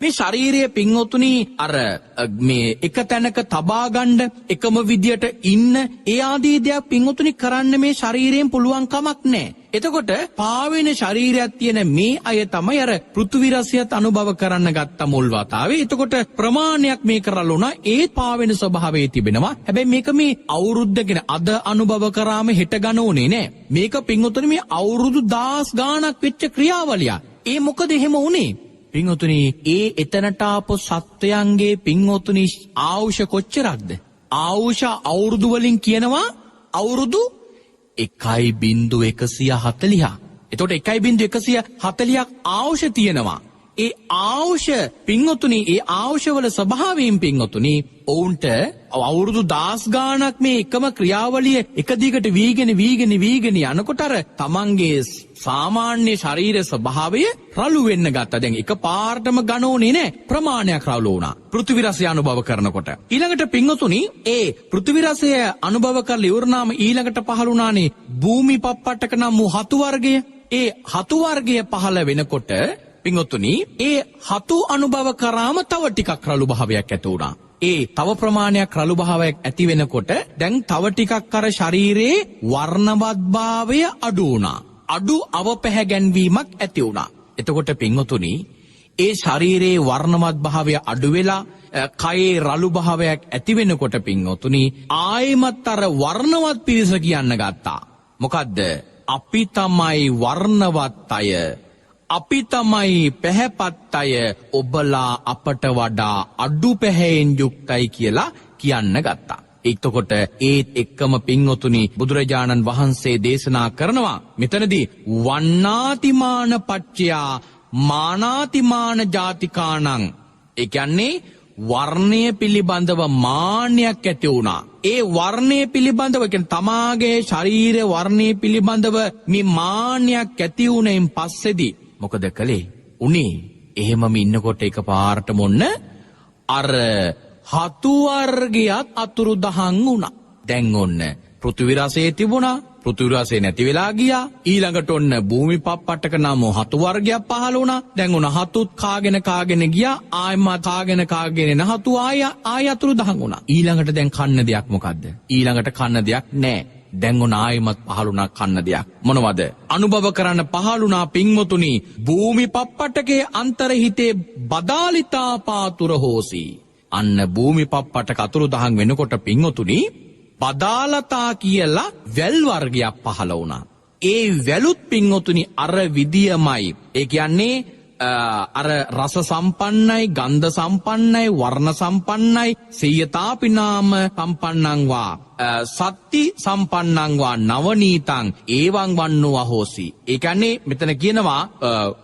මේ ශරීරය පින්වතුනි අර මේ එක තැනක තබා ගන්න, එකම විදියට ඉන්න, ඒ ආදී දෙයක් පින්වතුනි කරන්න මේ ශරීරයෙන් පුළුවන් කමක් නැහැ. එතකොට පාවෙන ශරීරයක් තියෙන මේ අය තමයි අර පෘථිවි රසයත් අනුභව කරන්න ගත්ත මුල් වතාවේ. එතකොට ප්‍රමාණයක් මේක රළු වුණා. ඒත් පාවෙන ස්වභාවයේ තිබෙනවා. හැබැයි මේක මේ අවුරුද්දගෙන අද අනුභව කරාම හෙට ගන්න ඕනේ නෑ. මේක පින්වතුනි මේ අවුරුදු 10 ගාණක් වෙච්ච ක්‍රියාවලියක්. ඒ මොකද එහෙම වුනේ? පින්වතුනි, ඒ එතනට ආපු සත්වයන්ගේ පින්වතුනි ආයුෂ කොච්චරක්ද? ආයුෂ අවුරුදු වලින් කියනවා අවුරුදු 1.140. එතකොට 1.140ක් ආයුෂ තියෙනවා. ඒ ආයුෂ පින්වතුනි, ඒ ආයුෂවල ස්වභාවයෙන් පින්වතුනි ඔවුන්ට අවුරුදු 10 ගාණක් මේ එකම ක්‍රියාවලිය එක දිගට වීගෙන වීගෙන වීගෙන යනකොට අර තමන්ගේ සාමාන්‍ය ශරීර ස්වභාවය රළු වෙන්න ගත්තා. දැන් එක පාරටම ගණෝනේ නෑ, ප්‍රමාණයක් රළු වුණා පෘථිවි රසය අනුභව කරනකොට. ඊළඟට පින්වතුනි ඒ පෘථිවි රසය අනුභව කරලා ඉවරනාම ඊළඟට පහළ වුණානේ භූමි පප්පටක නම් වූ හතු වර්ගය. ඒ හතු වර්ගය පහළ වෙනකොට පින්වතුනි ඒ හතු අනුභව කරාම තව ටිකක් රළු භාවයක් ඇති වුණා. ඒ තව ප්‍රමාණයක් රළු භාවයක් ඇති වෙනකොට දැන් තව ටිකක් අර ශරීරයේ වර්ණවත් භාවය අඩු වුණා. අඩු අවපැහැගැන්වීමක් ඇති වුණා. එතකොට පින්වතුනි ඒ ශරීරයේ වර්ණවත් භාවය අඩු වෙලා කයේ රළු භාවයක් ඇති වෙනකොට පින්වතුනි ආයෙමත් අර වර්ණවත් පිරිස කියන්න ගත්තා. මොකද්ද? අපි තමයි වර්ණවත් අය. අපි තමයි පැහැපත් අය. ඔබලා අපට වඩා අඩු පැහැයෙන් යුක්තයි කියලා කියන්න ගත්තා. එතකොට ඒත් එක්කම පින්වතුනි බුදුරජාණන් වහන්සේ දේශනා කරනවා මෙතනදී වන්නාතිමාන පච්චයා මානාතිමාන ජාතිකානං. ඒ කියන්නේ වර්ණය පිළිබඳව මාන්නයක් ඇති වුණා. ඒ වර්ණය පිළිබඳව කියන්නේ තමාගේ ශරීර වර්ණය පිළිබඳව මේ මාන්නයක් ඇති වුණෙන් පස්සේදී මොකද කළේ? උනේ එහෙමම ඉන්නකොට එකපාරටම ඔන්න අර හතු වර්ගයත් අතුරුදහන් වුණා. දැන් ඔන්න පෘථිවි රසයේ තිබුණා, පෘථිවි රසය නැති වෙලා ගියා. ඊළඟට ඔන්න භූමි පප්පටක නම් හතු වර්ගයක් පහළ වුණා. දැන් ඔන්න හතුත් කාගෙන කාගෙන ගියා. ආයෙමත් කාගෙන කාගෙන එන හතු ආය ආය අතුරුදහන් වුණා. ඊළඟට දැන් කන්න දෙයක් මොකද්ද? ඊළඟට කන්න දෙයක් නෑ. දැන් ඔන්න ආයෙමත් පහළ වුණා කන්න දෙයක්. මොනවද? අනුභව කරන්න පහළ වුණා පින්වතුනි භූමි පප්පටකේ අන්තරහිතේ බදාලිතා පාතුර හෝසි. අන්න භූමි පප්පටක අතුරුදහන් වෙනකොට පින්වතුනි බදාලතා කියලා වැල් වර්ගයක් පහළ වුණා. ඒ වැලුත් පින්වතුනි අර විදියමයි. ඒ කියන්නේ අර රස සම්පන්නයි, ගන්ධ සම්පන්නයි, වර්ණ සම්පන්නයි, සේයතාපි නාම සම්පන්නං වා සත්ති සම්පන්නං වා නවනීතං ඒවං වන්නෝ අහෝසි. ඒ කියන්නේ මෙතන කියනවා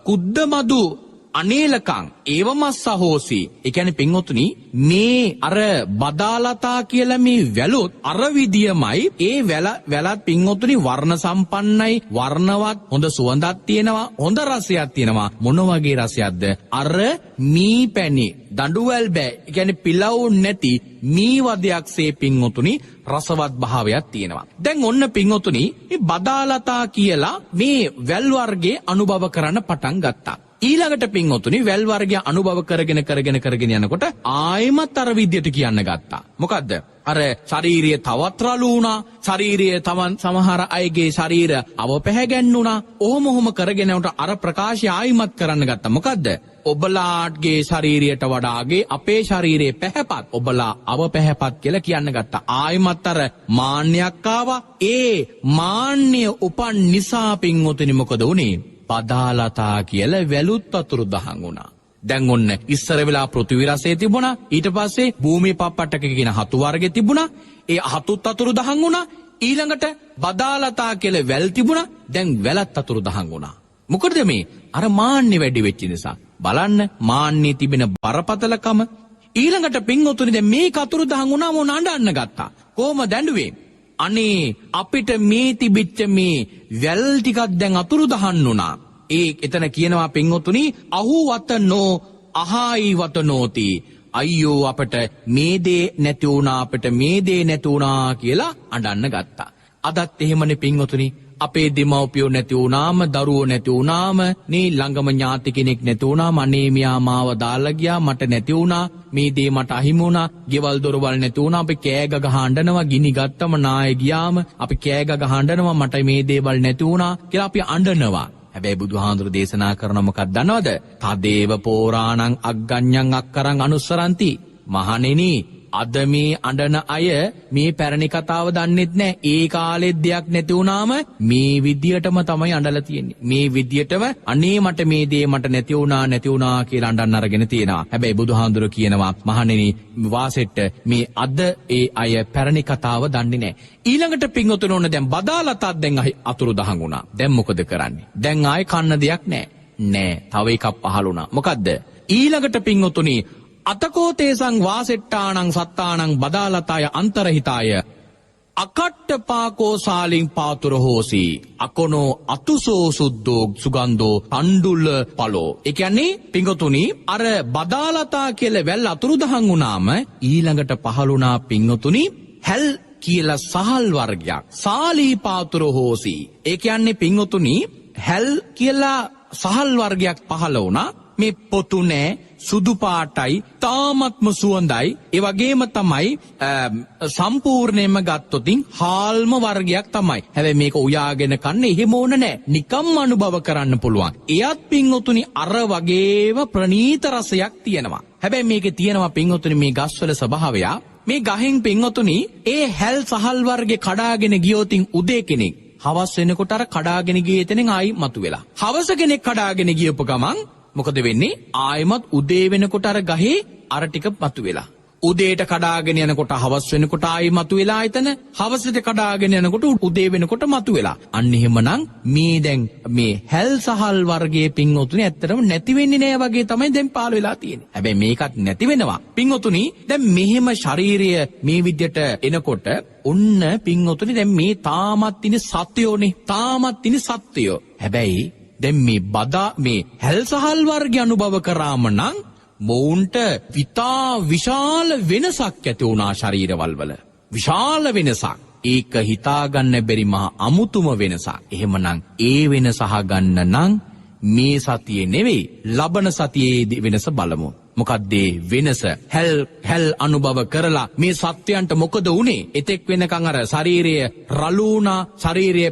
කුද්දමදු අනේලකං ඒවමස්ස හෝසි. ඒ කියන්නේ පින්වතුනි මේ අර බදාලතා කියලා මේ වැලොත් අර විදියමයි. ඒ වැලත් පින්වතුනි වර්ණ සම්පන්නයි, වර්ණවත්, හොඳ සුවඳක් තියෙනවා, හොඳ රසයක් තියෙනවා. මොන වගේ රසයක්ද? අර මී පැණි දඬුවල් බෑ. ඒ කියන්නේ පිලව් නැති මී වදයක්සේ පින්වතුනි රසවත් භාවයක් තියෙනවා. දැන් ඔන්න පින්වතුනි මේ බදාලතා කියලා මේ වැල් වර්ගයේ අනුභව කරන්න පටන් ගත්තා. ඊළඟට පින්වතුනි වැල් වර්ගය අනුභව කරගෙන කරගෙන කරගෙන යනකොට ආයෙමත් අර විදියට කියන්න ගත්තා. මොකද්ද? අර ශාරීරිය තවත් රළු වුණා. ශාරීරිය තමන් සමහර අයගේ ශරීර අවපැහැගැන්නුණා. ඔහොම ඔහොම කරගෙන යනකොට අර ප්‍රකාශය ආයිමත් කරන්න ගත්තා. මොකද්ද? ඔබලාගේ ශරීරයට වඩාගේ අපේ ශරීරයේ පැහැපත්, ඔබලා අවපැහැපත් කියලා කියන්න ගත්තා. ආයිමත් අර මාන්නයක් ආවා. ඒ මාන්නය උපන් නිසා පින්වතුනි මොකද වුනේ? බදාලතා කියලා වැලුත් අතුරු දහන් වුණා. දැන් ඔන්න ඉස්සර වෙලා පෘථිවි රසය තිබුණා. ඊට පස්සේ භූමි පප්පටක කියන හතු වර්ගෙ තිබුණා. ඒ හතුත් අතුරු දහන් වුණා. ඊළඟට බදාලතා කියලා වැල් තිබුණා. දැන් වැලත් අතුරු දහන් වුණා. මොකද මේ අර මාන්නේ වැඩි වෙච්ච නිසා. බලන්න මාන්නේ තිබෙන බරපතලකම. ඊළඟට පින්වතුනි දැන් මේක අතුරු දහන් වුණාම ඕන අඬන්න ගත්තා. කොහොම දැඬුවේ? අනේ අපිට මේ තිබිච්ච මේ වැල් ටිකක් දැන් අතුරු දහන් වුණා. ඒ එතන කියනවා පින්වතුනි අහුවතනෝ අහායි වතනෝති. අයියෝ අපට මේ දේ නැති වුණා, අපට මේ දේ නැති වුණා කියලා අඬන්න ගත්තා. අදත් එහෙමනේ පින්වතුනි. අපේ දෙමව්පියෝ නැති වුණාම, දරුවෝ නැති වුණාම, නේ ළඟම ඥාති කෙනෙක් නැති වුණාම, අනේ මෙයා මාව දාලා ගියා, මට නැති වුණා, මේ දේ මට අහිමි වුණා, ගෙවල් දොරවල් නැති වුණා, අපි කෑ ගහ අඬනවා, ගිනි ගත්තම නාය ගියාම අපි කෑ ගහ අඬනවා, මට මේ දේවල් නැති වුණා කියලා අපි අඬනවා. හැබැයි බුදුහාඳුර දේශනා කරන මොකක්ද දන්නවද? තදේව පෝරාණං අග්ගඤ්ඤං අක්කරං අනුස්සරಂತಿ. මහණෙනි, අද මේ අඬන අය මේ පැරණි කතාව දන්නෙත් නෑ. ඒ කාලෙත් දෙයක් නැති වුණාම මේ විදියටම තමයි අඬලා තියෙන්නේ. මේ විදියටම අනේ මට මේ දේ මට නැති වුණා නැති වුණා කියලා අඬන්න අරගෙන තියෙනවා. හැබැයි බුදුහාඳුර කියනවා මහණෙනි වාසෙට්ට මේ අද ඒ අය පැරණි කතාව දන්නේ නෑ. ඊළඟට පින්වතුනි ඕන දැන් බදාලතත් දැන් අතුරු දහන් වුණා. දැන් මොකද කරන්නේ? දැන් ආයේ කන්න දෙයක් නෑ. නෑ, තව එකක් පහළ වුණා. මොකද්ද? ඊළඟට පින්වතුනි අතකෝ තේසං වාසෙට්ටානං සත්තානං බදාලතාය අන්තරහිතාය අකට්ඨපාකෝ සාලින් පාතුර හෝසි අකොනෝ අතුසෝ සුද්ධෝ සුගන්ධෝ තණ්ඩුල පලෝ. ඒ කියන්නේ පිංගොතුනි අර බදාලතා කියලා වැල් අතුරුදහන් වුණාම ඊළඟට පහළුණා පිංගොතුනි හැල් කියලා සහල් වර්ගයක්. සාලී පාතුර හෝසි. ඒ කියන්නේ පිංගොතුනි හැල් කියලා සහල් වර්ගයක් පහළ වුණා. මේ පොතු නෑ, සුදු පාටයි, තාමත්ම සුවඳයි. ඒ වගේම තමයි සම්පූර්ණයෙන්ම ගත්තොතින් හාල්ම වර්ගයක් තමයි. හැබැයි මේක උයාගෙන කන්න එහෙම ඕන නෑ. නිකම්ම අනුභව කරන්න පුළුවන්. එයත් පින්වතුනි අර වගේම ප්‍රණීත රසයක් තියෙනවා. හැබැයි මේකේ තියෙනවා පින්වතුනි මේ ගස්වල ස්වභාවය. මේ ගහෙන් පින්වතුනි ඒ හැල් සහල් වර්ගේ කඩාගෙන ගියොතින් උදේ කෙනෙක් හවස් වෙනකොට අර කඩාගෙන ගියේ එතනින් ආයි මතුවෙලා. හවස කෙනෙක් කඩාගෙන ගියපු ගමන් මොකද වෙන්නේ? ආයෙමත් උදේ වෙනකොට අර ගහේ අර ටික මතුවෙලා. උදේට කඩාගෙන යනකොට හවස් වෙනකොට ආයෙ මතුවෙලා එතන, හවසට කඩාගෙන යනකොට උදේ වෙනකොට මතුවෙලා. අන්න එහෙමනම් මේ දැන් මේ හැල් සහල් වර්ගයේ පින්වතුනි ඇත්තටම නැති වෙන්නේ නෑ වගේ තමයි දැන් පහළ වෙලා තියෙන්නේ. හැබැයි මේකත් නැති වෙනවා. පින්වතුනි දැන් මෙහෙම ශරීරය මේ විදියට එනකොට ඔන්න පින්වතුනි දැන් මේ තාමත් ඉන්නේ සත්වයෝනේ. තාමත් ඉන්නේ සත්වයෝ. හැබැයි දැන් මේ බදා මේ හැල් සහල් වර්ගය අනුභව කරාම නම් මොවුන්ට ඉතා විශාල වෙනසක් ඇති වුණා ශරීරවල වල. විශාල වෙනසක්. ඒක හිතාගන්න බැරි මහා අමුතුම වෙනසක්. එහෙමනම් ඒ වෙනස අහගන්න නම් මේ සතියේ නෙවෙයි ලබන සතියේ වෙනස බලමු. මොකද්ද ඒ වෙනස? හැල් හැල් අනුභව කරලා මේ සත්වයන්ට මොකද වුනේ? එතෙක් වෙනකන් අර ශරීරය රළු වුණා, ශරීරය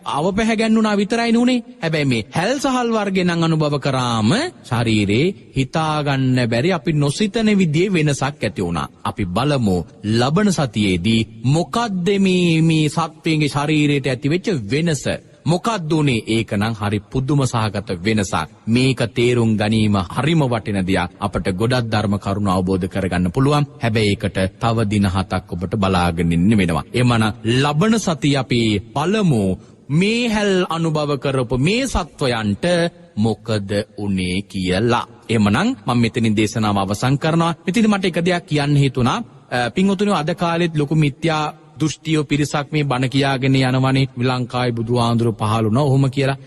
අවපැහැ ගැන්නුණා විතරයි නුනේ. හැබැයි මේ හැල් සහල් වර්ගේ නම් අනුභව කරාම ශරීරේ හිතා ගන්න බැරි අපි නොසිතන විදිහේ වෙනසක් ඇති වුණා. අපි බලමු ලබන සතියේදී මොකද්ද මේ මේ සත්වයන්ගේ ශරීරයට ඇති වෙච්ච වෙනස. මොකක්ද උනේ? ඒක නම් හරි පුදුම සහගත වෙනසක්. මේක තේරුම් ගැනීම හරිම වටින දෙයක්. අපට ගොඩක් ධර්ම කරුණු අවබෝධ කරගන්න පුළුවන්. හැබැයි ඒකට තව දින 7ක් ඔබට බලාගෙන ඉන්න වෙනවා. එමනම් ලබන සතිය අපි බලමු මේ හැල් අනුභව කරපු මේ සත්වයන්ට මොකද උනේ කියලා. එහෙමනම් මම මෙතනින් දේශනාව අවසන් කරනවා. මෙතන මට එක දෙයක් කියන්න හිතුණා. පින්වතුනි අද කාලෙත් ලොකු මිත්‍යා දෘෂ්ටියෝ පිරිසක් මේ බණ කියාගෙන යනවනේ ලංකාවේ බුදුහාඳුර පහළ වුණා ඔහොම කියලා.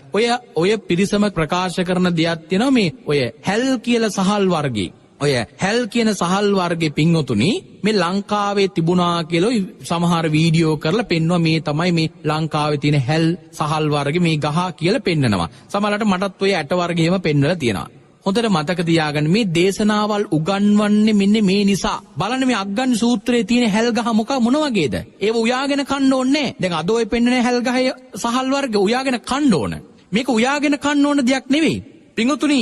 ඔය පිරිසම ප්‍රකාශ කරන දෙයක් තියෙනවා මේ ඔය හැල් කියලා සහල් වර්ගේ. ඔය හැල් කියන සහල් වර්ගයේ පින්වතුනි මේ ලංකාවේ තිබුණා කියලා සමහර වීඩියෝ කරලා පෙන්නවා. මේ තමයි මේ ලංකාවේ තියෙන හැල් සහල් වර්ගේ මේ ගහ කියලා පෙන්නනවා. සමහරවිට මටත් ඔය ඇට වර්ග එහෙම පෙන්නලා තියෙනවා. හොඳට මතක තියාගන්න මේ දේශනාවල් උගන්වන්නේ මෙන්න මේ නිසා. බලන්න මේ අග්ගන් සූත්‍රයේ තියෙන හැල් ගහ මොක මොන වගේද? ඒව උයාගෙන කන්න ඕනේ නෑ. දැන් අද ඔය පෙන්නන හැල් ගහේ සහල් වර්ග උයාගෙන කන්න ඕන. මේක උයාගෙන කන්න ඕන දෙයක් නෙවෙයි. පින්වතුනි,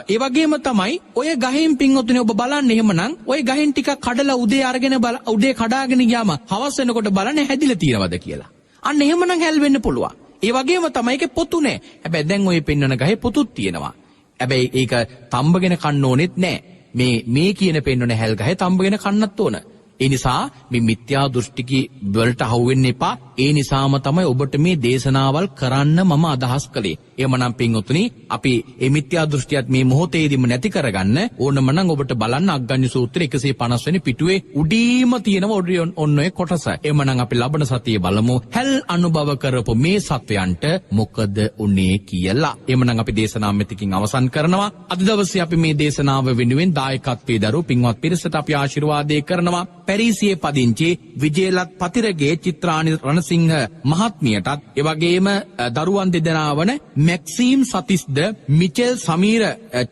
ඒ වගේම තමයි ඔය ගහෙන් පින්වතුනි ඔබ බලන්න එහෙමනම් ඔය ගහෙන් ටිකක් කඩලා උදේ අරගෙන උදේ කඩාගෙන ගියාම හවස වෙනකොට බලන්න හැදිලා තියෙනවද කියලා. අන්න එහෙමනම් හැල් වෙන්න පුළුවන්. ඒ වගේම තමයි ඒකේ පොතු නෑ. හැබැයි දැන් ඔය පෙන්නන ගහේ පොතුත් තියෙනවා. හැබැයි ඒක තම්බගෙන කන්න ඕනෙත් නෑ. මේ මේ කියන පෙන්නන හැල් ගහේ තම්බගෙන කන්නත් ඕන. ඒ නිසා මේ මිත්‍යා දෘෂ්ටිකි වලට අහු වෙන්න එපා. ඒ නිසාම තමයි ඔබට මේ දේශනාවල් කරන්න මම අදහස් කළේ. එහෙමනම් පින්වතුනි, අපි මේ මිත්‍යා දෘෂ්ටියත් මේ මොහොතේදීම නැති කරගන්න ඕනම නම් ඔබට බලන්න අග්ගඤ්ඤ සූත්‍රය 150 වෙනි පිටුවේ උඩීම තියෙන ඔන්න ඔය කොටස. එහෙමනම් අපි ලබන සතියේ බලමු හැල් අනුභව කරපු මේ සත්වයන්ට මොකද උනේ කියලා. එහෙමනම් අපි දේශනාව මෙතකින් අවසන් කරනවා. අද දවසේ අපි මේ දේශනාව වෙනුවෙන් දායකත්වයේ දරූ පින්වත් පිරිසට අපි ආශිර්වාදේ කරනවා. පැරිසියේ පදිංචි විජේලත් පතිරගේ චිත්‍රානි රණසිංහ මහත්මියටත්, එවැගේම දරුවන් දෙදෙනා වන මැක්සීම් සතිස්ද මිචෙල් සමීර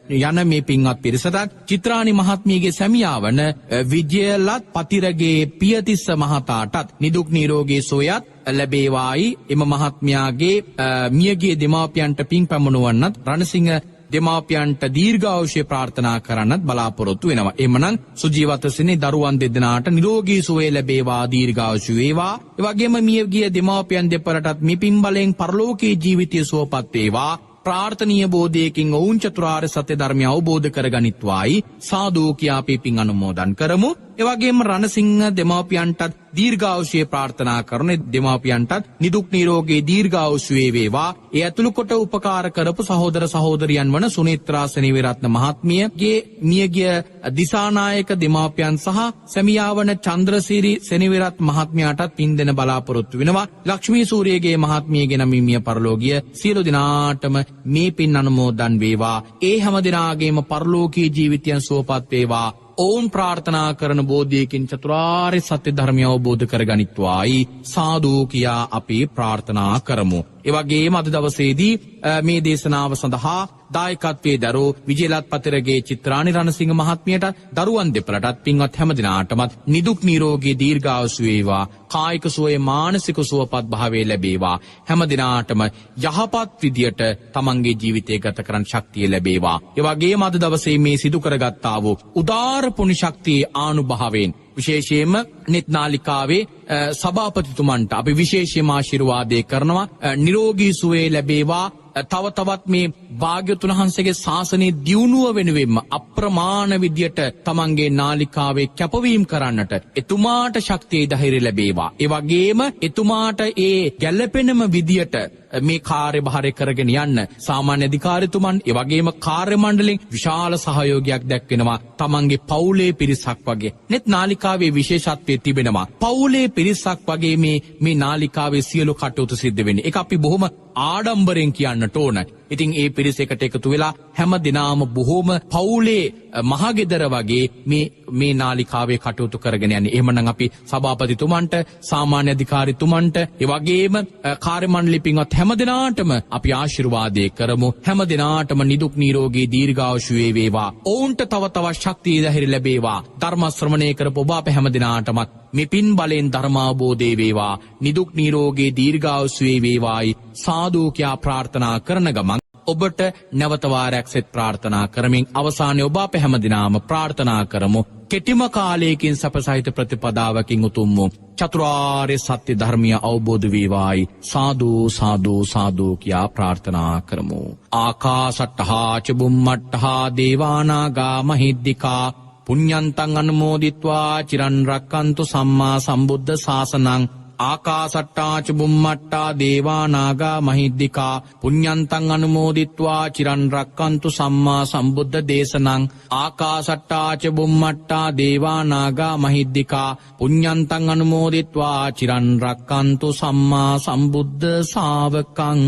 යන මේ පින්වත් පිරිසටත්, චිත්‍රානි මහත්මියගේ සැමියා වන විජයලත් පතිරගේ පියතිස්ස මහතාටත් නිදුක් නිරෝගී සුවයත් ලැබේවායි. එම මහත්මයාගේ මියගිය දෙමාපියන්ට පින් පමුණුවන්නත්, රණසිංහ දෙමාපියන්ට දීර්ඝායුෂය ප්‍රාර්ථනා කරන්නත් බලාපොරොත්තු වෙනවා. එහෙමනම් සුජීවත්ව සිටින දරුවන් දෙදෙනාට නිරෝගී සුවය ලැබේවා, දීර්ඝායුෂ වේවා. ඒ වගේම මියගිය දෙමාපියන් දෙපළටත් මේ පින් බලයෙන් පරලෝකීය ජීවිතය සුවපත් වේවා. ප්‍රාර්ථනීය බෝධියකින් ඔවුන් චතුරාර්ය සත්‍ය ධර්මය අවබෝධ කරගනිත්වායි සාදු කියා අපි පින් අනුමෝදන් කරමු. ඒ වගේම රණසිංහ දෙමාපියන්ටත් දීර්ඝායුෂය ප්‍රාර්ථනා කරන දෙමාපියන්ටත් නිදුක් නිරෝගී දීර්ඝායුෂ වේවා. ඒ ඇතුළු කොට උපකාර කරපු සහෝදර සහෝදරියන් වන සුනේත්‍රා සෙනවිරත්න මහත්මියගේ මියගිය දිසානායක දෙමාපියන් සහ සැමියා වන චන්ද්‍රසිරි සෙනවිරත් මහත්මයාටත් පින් දෙන බලාපොරොත්තු වෙනවා. ලක්ෂ්මී සූරියගේ මහත්මියගේ නමින් මිය පරලෝකීය සියලු දෙනාටම මේ පින් අනුමෝදන් වේවා. ඒ හැම දෙනාගේම පරලෝකීය ජීවිතයන් සුවපත් වේවා. ඔවුන් ප්‍රාර්ථනා කරන බෝධියකින් චතුරාර්ය සත්‍ය ධර්මය අවබෝධ කරගනිත්වායි සාදු කියා අපි ප්‍රාර්ථනා කරමු. ඒ වගේම අද දවසේදී මේ දේශනාව සඳහා දායකත්වයේ දරූ විජයලත් පතිරගේ චිත්‍රානි රණසිංහ මහත්මියට, දරුවන් දෙපළටත්, පින්වත් හැම දිනාටමත් නිදුක් නිරෝගී දීර්ඝායුෂ වේවා, කායික සුවය මානසික සුවපත් භාවය ලැබේවා. හැම දිනාටම යහපත් විදියට තමන්ගේ ජීවිතය ගත කරන්න ශක්තිය ලැබේවා. ඒ වගේම අද දවසේ මේ සිදු කරගත්තා වූ උදාර පුණ්‍ය ශක්තියේ ආනුභාවයෙන් විශේෂයෙන්ම නෙත් නාලිකාවේ සභාපතිතුමන්ට අපි විශේෂයෙන්ම ආශිර්වාදය කරනවා. නිරෝගී සුවය ලැබේවා. තව තවත් මේ භාග්‍යවතුන් වහන්සේගේ ශාසනයේ දියුණුව වෙනුවෙන්ම අප්‍රමාණ විදියට තමන්ගේ නාලිකාවේ කැපවීම කරන්නට එතුමාට ශක්තිය ධෛර්යය ලැබේවා. ඒ වගේම එතුමාට ඒ ගැළපෙනම විදියට මේ කාර්යභාරය කරගෙන යන්න සාමාන්‍ය අධිකාරිතුමන් ඒ වගේම කාර්ය මණ්ඩලයෙන් විශාල සහයෝගයක් දැක්වෙනවා. තමන්ගේ පවුලේ පිරිසක් වගේ නෙත් නාලිකාවේ විශේෂත්වයේ තිබෙනවා. පවුලේ පිරිසක් වගේ මේ මේ නාලිකාවේ සියලු කටයුතු සිද්ධ වෙන්නේ. ඒක අපි බොහොම ආඩම්බරෙන් කියන්නට ඕන. ඉතින් ඒ පිරිස එකට එකතු වෙලා හැම දිනාම බොහොම පවුලේ මහගෙදර වගේ මේ මේ නාලිකාවේ කටයුතු කරගෙන යන්නේ. එහෙමනම් අපි සභාපතිතුමන්ට, සාමාන්‍ය අධිකාරිතුමන්ට, ඒ වගේම කාර්ය මණ්ඩලය පින්වත් හැම දිනාටම අපි ආශිර්වාදය කරමු. හැම දිනාටම නිදුක් නිරෝගී දීර්ඝායුෂ වේවා. ඔවුන්ට තව තවත් ශක්තිය ධෛර්ය ලැබේවා. ධර්ම ශ්‍රවණය කරපු ඔබ අප හැම දිනාටම මේ පින් බලෙන් ධර්මාවබෝධය වේවා. නිදුක් නිරෝගී දීර්ඝායුෂ වේවායි සාදු කියා ප්‍රාර්ථනා කරන ගමන් ඔබට නැවත වාරයක් සෙත් ප්‍රාර්ථනා කරමින් අවසානයේ ඔබ අප හැම දිනාම ප්‍රාර්ථනා කරමු. කෙටිම කාලයකින් සැපසහිත ප්‍රතිපදාවකින් උතුම් වූ චතුරාර්ය සත්‍ය ධර්මය අවබෝධ වේවායි සාදු සාදු සාදු කියා ප්‍රාර්ථනා කරමු. ආකාසට්ටහා ච බුම්මට්ටහා දේවානාගා මහිද්దికා පුඤ්ඤන්තං අනුමෝදිත්වා චිරන් රැක්කන්තු සම්මා සම්බුද්ධ ශාසනං. ආකාසට්ටා ච බුම්මට්ටා දේවා නාග මහිද්దికා පුඤ්ඤන්තං අනුමෝදිත්වා චිරන් රැක්කන්තු සම්මා සම්බුද්ධ දේශනං. ආකාසට්ටා ච බුම්මට්ටා දේවා නාග මහිද්దికා පුඤ්ඤන්තං අනුමෝදිත්වා චිරන් රැක්කන්තු සම්මා සම්බුද්ධ ශාවකං.